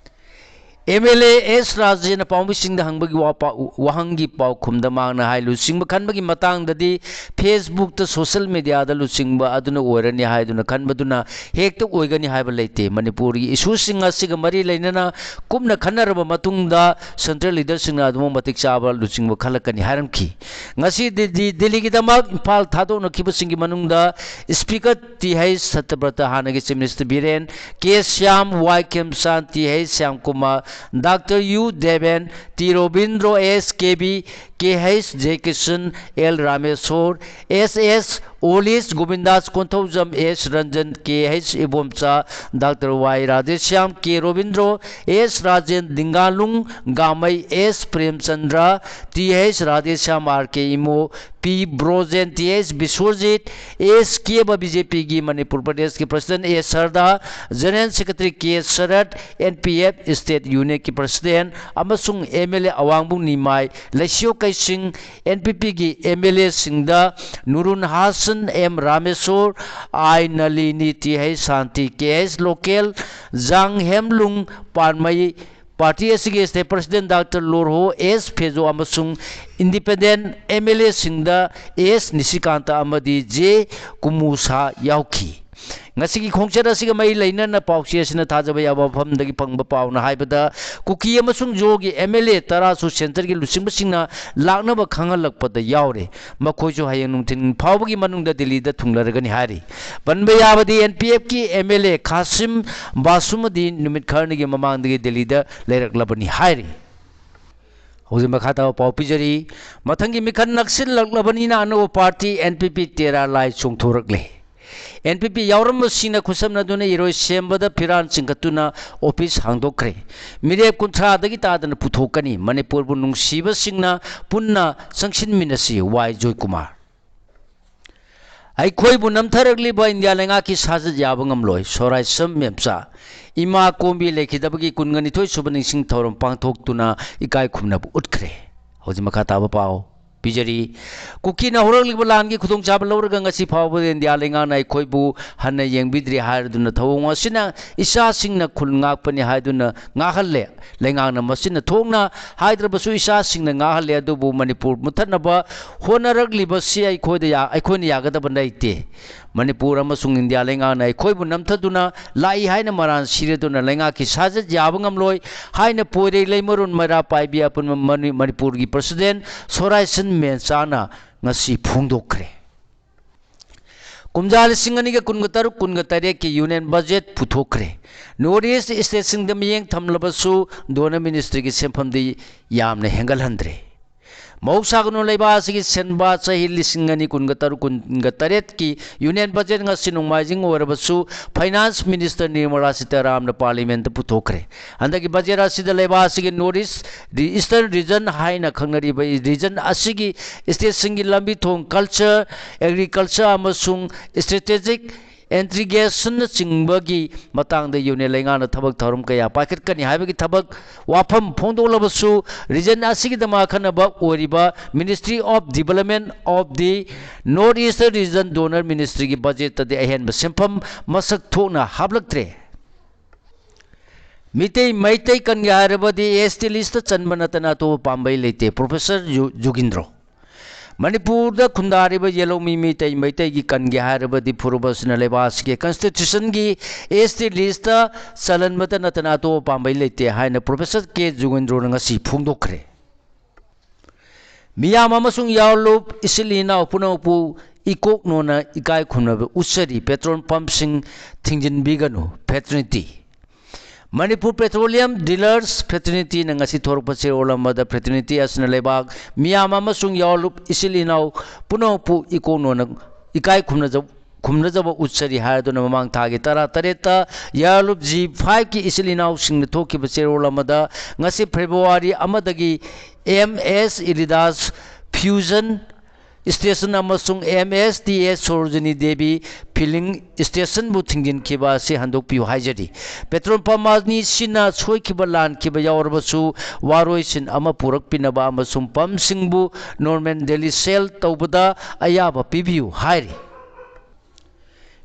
ꯑꯦꯝ ꯑꯦꯜ ꯑꯦ ꯑꯦꯁ ꯔꯥꯖꯦꯟꯅ ꯄꯥꯎꯃꯤꯁꯤꯡꯗ ꯍꯪꯕꯒꯤ ꯋꯥꯄꯥ-, ꯋꯥꯍꯪꯒꯤ ꯄꯥꯎꯈꯨꯝꯗ ꯃꯍꯥꯛꯅ ꯍꯥꯏ, ꯂꯨꯆꯤꯡꯕ ꯈꯟꯕꯒꯤ ꯃꯇꯥꯡꯗꯗꯤ ꯐꯦꯁꯕꯨꯛꯇ, ꯁꯣꯁꯦꯜ ꯃꯦꯗꯤꯌꯥꯗ ꯂꯨꯆꯤꯡꯕ ꯑꯗꯨꯅ ꯑꯣꯏꯔꯅꯤ ꯍꯥꯏꯗꯨꯅ ꯈꯟꯕꯗꯨꯅ ꯍꯦꯛꯇ ꯑꯣꯏꯒꯅꯤ ꯍꯥꯏꯕ ꯂꯩꯇꯦ꯫ ꯃꯅꯤꯄꯨꯔꯒꯤ ꯏꯁꯨꯁꯤꯡ ꯑꯁꯤꯒ ꯃꯔꯤ ꯂꯩꯅꯅ ꯀꯨꯞꯅ ꯈꯟꯅꯔꯕ ꯃꯇꯨꯡꯗ ꯁꯦꯟꯇ꯭ꯔꯦꯜ ꯂꯤꯗꯔꯁꯤꯡꯅ ꯑꯗꯨꯃꯛ ꯃꯇꯤꯛ ꯆꯥꯕ ꯂꯨꯆꯤꯡꯕ ꯈꯜꯂꯛꯀꯅꯤ ꯍꯥꯏꯔꯝꯈꯤ꯫ ꯉꯁꯤ ꯗꯤ-, ꯗꯤꯜꯂꯤꯒꯤꯗꯃꯛ ꯏꯝꯐꯥꯜ ꯊꯥꯗꯣꯛꯅꯈꯤꯕꯁꯤꯡꯒꯤ ꯃꯅꯨꯡꯗ ꯁ꯭ꯄꯤꯀꯔ ꯇꯤ ꯍꯩꯆ ꯁꯇ꯭ꯌꯕ꯭ꯔꯇ, ꯍꯥꯟꯅꯒꯤ chief minister Biren, K Shyam, Y Khemchand, T H Shyamkumar, doctor U Deben, T Robindro, S Kebi, K H Jekishan, L Rameshwar, S S Olish, Gobindas Konthoujam, S Ranjan, K H Ibomcha, doctor Y Radheshyam, K Robindro, S Rajen, Dinganglung Gangmei, S Premchandra, T H Radheshyam, R K Imo, P Brojen, T H Biswajit, S Kebi, B J ꯄꯤꯒꯤ ꯃꯅꯤꯄꯨꯔ ꯄ꯭ꯔꯗꯦꯁꯀꯤ president A Sharda, general secretary K Sarat, N P F state ꯌꯨꯅꯤꯠꯀꯤ president ꯑꯃꯁꯨꯡ M L A Awangbung Nimai ꯂꯩꯁꯤꯌꯣ ꯀꯩꯁꯤꯡ, N P ꯄꯤꯒꯤ M L ꯑꯦꯁꯤꯡꯗ Nurun Hasan, M Rameshwar, I Nalini, T H Shanti, K H Lokel, Jang Hemlung Panmei, party ꯑꯁꯤꯒꯤ state president doctor Lorho S Pfoze ꯑꯃꯁꯨꯡ ꯏꯟꯗꯤꯄꯦꯟꯗꯦꯟꯠ ꯑꯦꯝ ꯑꯦꯜ ꯑꯦꯁꯤꯡꯗ S Nishikanta ꯑꯃꯗꯤ ꯖꯦ ꯀꯨꯃꯨꯁꯥ ꯌꯥꯎꯈꯤ꯫ ꯉꯁꯤꯒꯤ ꯈꯣꯡꯆꯠ ꯑꯁꯤꯒ ꯃꯔꯤ ꯂꯩꯅꯅ ꯄꯥꯎꯆꯦ ꯑꯁꯤꯅ ꯊꯥꯖꯕ ꯌꯥꯕ ꯃꯐꯝꯗꯒꯤ ꯐꯪꯕ ꯄꯥꯎꯅ ꯍꯥꯏꯕꯗ, ꯀꯨꯀꯤ ꯑꯃꯁꯨꯡ ꯖꯣꯒꯤ ꯑꯦꯝ ꯑꯦꯜ ꯑꯦ ꯇꯔꯥꯁꯨ ꯁꯦꯟꯇꯔꯒꯤ ꯂꯨꯆꯤꯡꯕꯁꯤꯡꯅ ꯂꯥꯛꯅꯕ ꯈꯪꯍꯜꯂꯛꯄꯗ ꯌꯥꯎꯔꯦ꯫ ꯃꯈꯣꯏꯁꯨ ꯍꯌꯦꯡ ꯅꯨꯡꯊꯤꯜ ꯐꯥꯎꯕꯒꯤ ꯃꯅꯨꯡꯗ ꯗꯤꯜꯂꯤꯗ ꯊꯨꯡꯂꯔꯒꯅꯤ ꯍꯥꯏꯔꯤ꯫ ꯄꯟꯕ ꯌꯥꯕꯗꯤ, ꯑꯦꯟ ꯄꯤ ꯑꯦꯐꯀꯤ ꯑꯦꯝ ꯑꯦꯜ ꯑꯦ ꯈꯥꯁꯤꯝ ꯕꯥꯁꯨꯃꯗꯤ ꯅꯨꯃꯤꯠ ꯈꯔꯅꯤꯒꯤ ꯃꯃꯥꯡꯗꯒꯤ ꯗꯤꯜꯂꯤꯗ ꯂꯩꯔꯛꯂꯕꯅꯤ ꯍꯥꯏꯔꯤ꯫ ꯍꯧꯖꯤꯛ ꯃꯈꯥ ꯇꯥꯕ ꯄꯥꯎ ꯄꯤꯖꯔꯤ꯫ ꯃꯊꯪꯒꯤ ꯃꯤꯈꯜ ꯅꯛꯁꯤꯜꯂꯛꯂꯕꯅꯤꯅ ꯑꯅꯧꯕ ꯄꯥꯔꯇꯤ ꯑꯦꯟ ꯄꯤ ꯄꯤ ꯇꯦꯔꯥ ꯂꯥꯏ ꯆꯣꯡꯊꯣꯔꯛꯂꯦ꯫ ꯑꯦꯟ ꯄꯤ ꯄꯤ ꯌꯥꯎꯔꯝꯕꯁꯤꯡꯅ ꯈꯨꯠꯁꯝꯅꯗꯨꯅ ꯏꯔꯣꯏ ꯁꯦꯝꯕꯗ ꯐꯤꯔꯥꯜ ꯆꯤꯡꯈꯠꯇꯨꯅ ꯑꯣꯐꯤꯁ ꯍꯥꯡꯗꯣꯛꯈ꯭ꯔꯦ꯫ ꯃꯤꯔꯦꯞ ꯀꯨꯟꯊ꯭ꯔꯥꯗꯒꯤ ꯇꯥꯗꯅ ꯄꯨꯊꯣꯛꯀꯅꯤ꯫ ꯃꯅꯤꯄꯨꯔꯕꯨ ꯅꯨꯡꯁꯤꯕꯁꯤꯡꯅ ꯄꯨꯟꯅ ꯆꯪꯁꯤꯟꯃꯤꯟꯅꯁꯤ, ꯋꯥꯏ ꯖꯣꯏꯀꯨꯃꯥꯔ꯫ ꯑꯩꯈꯣꯏꯕꯨ ꯅꯝꯊꯔꯛꯂꯤꯕ ꯏꯟꯗꯤꯌꯥ ꯂꯩꯉꯥꯛꯀꯤ ꯁꯥꯖꯠ ꯌꯥꯕ ꯉꯝꯂꯣꯏ, ꯁꯣꯔꯥꯏꯁꯝ ꯃꯦꯝꯆꯥ꯫ ꯏꯃꯥ ꯀꯣꯝꯕꯤ ꯂꯩꯈꯤꯗꯕꯒꯤ ꯀꯨꯟꯒ ꯅꯤꯊꯣꯏ ꯁꯨꯕ ꯅꯤꯡꯁꯤꯡ ꯊꯧꯔꯝ ꯄꯥꯡꯊꯣꯛꯇꯨꯅ ꯏꯀꯥꯏ ꯈꯨꯝꯅꯕ ꯎꯠꯈ꯭ꯔꯦ꯫ ꯍꯧꯖꯤꯛ ꯃꯈꯥ ꯇꯥꯕ ꯄꯥꯎ ꯄꯤꯖꯔꯤ꯫ ꯀꯨꯀꯤꯅ ꯍꯧꯔꯛꯂꯤꯕ ꯂꯥꯟꯒꯤ ꯈꯨꯗꯣꯡꯆꯥꯕ ꯂꯧꯔꯒ ꯉꯁꯤ ꯐꯥꯎꯕꯗ ꯏꯟꯗꯤꯌꯥ ꯂꯩꯉꯥꯛꯅ ꯑꯩꯈꯣꯏꯕꯨ ꯍꯟꯅ ꯌꯦꯡꯕꯤꯗ꯭ꯔꯤ ꯍꯥꯏꯔꯗꯨꯅ ꯊꯧꯑꯣꯡ ꯑꯁꯤꯅ ꯏꯆꯥꯁꯤꯡꯅ ꯈꯨꯜ ꯉꯥꯛꯄꯅꯤ ꯍꯥꯏꯗꯨꯅ ꯉꯥꯡꯍꯜꯂꯦ꯫ ꯂꯩꯉꯥꯛꯅ ꯃꯁꯤꯅ ꯊꯣꯛꯅ ꯍꯥꯏꯗ꯭ꯔꯕꯁꯨ ꯏꯆꯥꯁꯤꯡꯅ ꯉꯥꯡꯍꯜꯂꯦ꯫ ꯑꯗꯨꯕꯨ ꯃꯅꯤꯄꯨꯔ ꯃꯨꯠꯊꯠꯅꯕ ꯍꯣꯠꯅꯔꯛꯂꯤꯕꯁꯤ ꯑꯩꯈꯣꯏꯗ ꯌꯥ-, ꯑꯩꯈꯣꯏꯅ ꯌꯥꯒꯗꯕ ꯂꯩꯇꯦ꯫ ꯃꯅꯤꯄꯨꯔ ꯑꯃꯁꯨꯡ ꯏꯟꯗꯤꯌꯥ ꯂꯩꯉꯥꯛꯅ ꯑꯩꯈꯣꯏꯕꯨ ꯅꯝꯊꯗꯨꯅ ꯂꯥꯛꯏ ꯍꯥꯏꯅ ꯃꯔꯥꯟ ꯁꯤꯔꯗꯨꯅ ꯂꯩꯉꯥꯛꯀꯤ ꯁꯥꯖꯠ ꯌꯥꯕ ꯉꯝꯂꯣꯏ ꯍꯥꯏꯅ ꯄꯣꯏꯔꯩ ꯂꯩꯃꯔꯣꯟ ꯃꯩꯔꯥ ꯄꯥꯏꯕꯤ ꯑꯄꯨꯟꯕ ꯃꯅꯤ-, ꯃꯅꯤꯄꯨꯔꯒꯤ ꯄ꯭ꯔꯁꯤꯗꯦꯟ ꯁꯣꯔꯥꯏꯁꯟ ꯃꯦꯟꯆꯥꯅ ꯉꯁꯤ ꯐꯣꯡꯗꯣꯛꯈ꯭ꯔꯦ꯫ ꯀꯨꯝꯖꯥ ꯂꯤꯁꯤꯡ ꯑꯅꯤꯒ ꯀꯨꯟꯒ ꯇꯔꯨꯛ ꯀꯨꯟꯒ ꯇꯔꯦꯠꯀꯤ ꯌꯨꯅꯤꯌꯟ ꯕꯖꯦꯠ ꯄꯨꯊꯣꯛꯈ꯭ꯔꯦ꯫ ꯅꯣꯔꯠ ꯏꯁ ꯁ꯭ꯇꯦꯠꯁꯤꯡꯗ ꯃꯤꯠꯌꯦꯡ ꯊꯝꯂꯕꯁꯨ ꯗꯣꯅꯔ ꯃꯤꯅꯤꯁꯇ꯭ꯔꯤꯒꯤ ꯁꯦꯟꯐꯝꯗꯤ ꯌꯥꯝꯅ ꯍꯦꯟꯒꯠꯍꯟꯗ꯭ꯔꯦ꯫ ꯃꯍꯧꯁꯥꯒꯅꯨ ꯂꯩꯕꯥꯛ ꯑꯁꯤꯒꯤ ꯁꯦꯟꯕꯥ ꯆꯍꯤ ꯂꯤꯁꯤꯡ ꯑꯅꯤ ꯀꯨꯟꯒ ꯇꯔꯨꯛ ꯀꯨꯟꯒ ꯇꯔꯦꯠꯀꯤ ꯌꯨꯅꯤꯌꯟ ꯕꯖꯦꯠ ꯉꯁꯤ ꯅꯣꯡꯃꯥꯏꯖꯤꯡ ꯑꯣꯏꯔꯕꯁꯨ ꯐꯥꯏꯅꯥꯟꯁ ꯃꯤꯅꯤꯁꯇꯔ ꯅꯤꯔꯃꯂꯥ ꯁꯤꯇꯥꯔꯥꯝꯅ ꯄꯨꯊꯣꯛꯈ꯭ꯔꯦ꯫ ꯍꯟꯗꯛꯀꯤ ꯕꯖꯦꯠ ꯑꯁꯤꯗ ꯂꯩꯕꯥꯛ ꯑꯁꯤꯒꯤ ꯅꯣꯔꯠ ꯏꯁ, ꯏꯁꯇꯔꯟ ꯔꯤꯖꯟ ꯍꯥꯏꯅ ꯈꯪꯅꯔꯤꯕ ꯔꯤꯖꯟ ꯑꯁꯤꯒꯤ ꯁ꯭ꯇꯦꯠꯁꯤꯡꯒꯤ ꯂꯝꯕꯤ ꯊꯣꯡ, ꯀꯜꯆꯔ, ꯑꯦꯒ꯭ꯔꯤꯀꯜꯆꯔ ꯑꯃꯁꯨꯡ ꯁ꯭ꯇ꯭ꯔꯦꯇꯦꯖꯤꯛ ꯏꯟꯇꯤꯒ꯭ꯔꯦꯁꯟꯅꯆꯤꯡꯕꯒꯤ ꯃꯇꯥꯡꯗ ꯌꯨꯅꯤꯌꯟ ꯂꯩꯉꯥꯛꯅ ꯊꯕꯛ ꯊꯧꯔꯝ ꯀꯌꯥ ꯄꯥꯏꯈꯠꯀꯅꯤ ꯍꯥꯏꯕꯒꯤ ꯊꯕꯛ ꯋꯥꯐꯝ ꯐꯣꯡꯗꯣꯛꯂꯕꯁꯨ, ꯔꯤꯖꯟ ꯑꯁꯤꯒꯤꯗꯃꯛ ꯑꯈꯟꯅꯕ ꯑꯣꯏꯔꯤꯕ Ministry of Development of the North Eastern Region Donor Ministryꯒꯤ ꯕꯖꯦꯠꯇꯗꯤ ꯑꯍꯦꯟꯕ ꯁꯦꯟꯐꯝ ꯃꯁꯛ ꯊꯣꯛꯅ ꯍꯥꯞꯂꯛꯇ꯭ꯔꯦ꯫ ꯃꯤꯇꯩ ꯃꯩꯇꯩ ꯀꯟꯒꯦ ꯍꯥꯏꯔꯕꯗꯤ ꯑꯦꯁ ꯇꯤ ꯂꯤꯁꯇ ꯆꯟꯕ ꯅꯠꯇꯅ ꯑꯇꯣꯞꯄ ꯄꯥꯝꯕꯩ ꯂꯩꯇꯦ, ꯄ꯭ꯔꯣꯐꯦꯁꯔ ꯖꯨ-, ꯖꯨꯒꯤꯟꯗ꯭ꯔꯣ꯫ ꯃꯅꯤꯄꯨꯔꯗ ꯈꯨꯟꯗꯥꯔꯤꯕ ꯌꯦꯜꯍꯧꯃꯤ ꯃꯩꯇꯩ, ꯃꯩꯇꯩꯒꯤ ꯀꯟꯒꯦ ꯍꯥꯏꯔꯕꯗꯤ ꯐꯨꯔꯨꯞ ꯑꯁꯤꯅ ꯂꯩꯕꯥꯛ ꯑꯁꯤꯒꯤ ꯀꯟꯁꯇꯤꯇ꯭ꯌꯨꯁꯟꯒꯤ ꯑꯦꯁ ꯇꯤ ꯂꯤꯁꯇ ꯆꯜꯍꯟꯕꯇ ꯅꯠꯇꯅ ꯑꯇꯣꯞꯄ ꯄꯥꯝꯕꯩ ꯂꯩꯇꯦ ꯍꯥꯏꯅ ꯄ꯭ꯔꯣꯐꯦꯁꯔ ꯀꯦ ꯖꯨꯒꯤꯟꯗ꯭ꯔꯣꯅ ꯉꯁꯤ ꯐꯣꯡꯗꯣꯛꯈ꯭ꯔꯦ꯫ ꯃꯤꯌꯥꯝ ꯑꯃꯁꯨꯡ ꯌꯥꯎꯂꯨꯞ ꯏꯆꯤꯜ ꯏꯅꯥꯎ ꯄꯨꯝꯅꯃꯛꯄꯨ ꯏꯀꯣꯛ ꯅꯣꯟꯅ ꯏꯀꯥꯏ ꯈꯨꯝꯅꯕ ꯎꯠꯆꯔꯤ꯫ ꯄꯦꯇ꯭ꯔꯣꯜ ꯄꯝꯞꯁꯤꯡ ꯊꯤꯡꯖꯤꯟꯕꯤꯒꯅꯨ, ꯐ꯭ꯔꯦꯇꯔꯅꯤꯇꯤ꯫ ꯃꯅꯤꯄꯨꯔ ꯄꯦꯇ꯭ꯔꯣꯂꯤꯌꯝ ꯗꯤꯂꯔꯁ ꯐ꯭ꯔꯦꯇꯔꯅꯤꯇꯤꯅ ꯉꯁꯤ ꯊꯣꯔꯛꯄ ꯆꯦꯔꯣꯜ ꯑꯃꯗ ꯐ꯭ꯔꯦꯇꯔꯅꯤꯇꯤ ꯑꯁꯤꯅ ꯂꯩꯕꯥꯛ ꯃꯤꯌꯥꯝ ꯑꯃꯁꯨꯡ ꯌꯥꯎꯂꯨꯞ ꯏꯆꯤꯜ ꯏꯅꯥꯎ ꯄꯨꯝꯅꯃꯛꯄꯨ ꯏꯀꯣꯛ ꯅꯣꯟꯅ ꯏꯀꯥꯏ ꯈꯨꯝꯅꯖ-, ꯈꯨꯝꯅꯖꯕ ꯎꯠꯆꯔꯤ ꯍꯥꯏꯗꯨꯅ ꯃꯃꯥꯡ ꯊꯥꯒꯤ ꯇꯔꯥ ꯇꯔꯦꯠꯇ ꯌꯥꯎꯂꯨꯞ ꯖꯤ ꯐꯥꯏꯚꯀꯤ ꯏꯆꯤꯜ ꯏꯅꯥꯎꯁꯤꯡꯅ ꯊꯣꯛꯈꯤꯕ ꯆꯦꯔꯣꯜ ꯑꯃꯗ ꯉꯁꯤ ꯐꯦꯕ꯭ꯔꯨꯋꯥꯔꯤ ꯑꯃꯗꯒꯤ ꯑꯦꯝ ꯑꯦꯁ ꯏꯔꯤꯗꯥꯁ ꯐ꯭ꯌꯨꯖꯟ ꯁ꯭ꯇꯦꯁꯟ ꯑꯃꯁꯨꯡ ꯑꯦꯝ ꯑꯦꯁ ꯇꯤ ꯑꯦꯁ ꯁꯣꯔꯣꯖꯤꯅꯤ ꯗꯦꯕꯤ ꯐꯤꯂꯤꯡ ꯁ꯭ꯇꯦꯁꯟꯕꯨ ꯊꯤꯡꯖꯤꯟꯈꯤꯕ ꯑꯁꯤ ꯍꯟꯗꯣꯛꯄꯤꯌꯨ ꯍꯥꯏꯖꯔꯤ꯫ ꯄꯦꯇ꯭ꯔꯣꯜ ꯄꯝꯞ ꯑꯅꯤꯁꯤꯅ ꯁꯣꯏꯈꯤꯕ ꯂꯥꯟꯈꯤꯕ ꯌꯥꯎꯔꯕꯁꯨ ꯋꯥꯔꯣꯏꯁꯤꯟ ꯑꯃ ꯄꯨꯔꯛꯄꯤꯅꯕ ꯑꯃꯁꯨꯡ ꯄꯝꯞꯁꯤꯡꯕꯨ ꯅꯣꯔꯃꯦꯜ ꯗꯦꯂꯤ ꯁꯦꯜ ꯇꯧꯕꯗ ꯑꯌꯥꯕ ꯄꯤꯕꯤꯌꯨ ꯍꯥꯏꯔꯤ꯫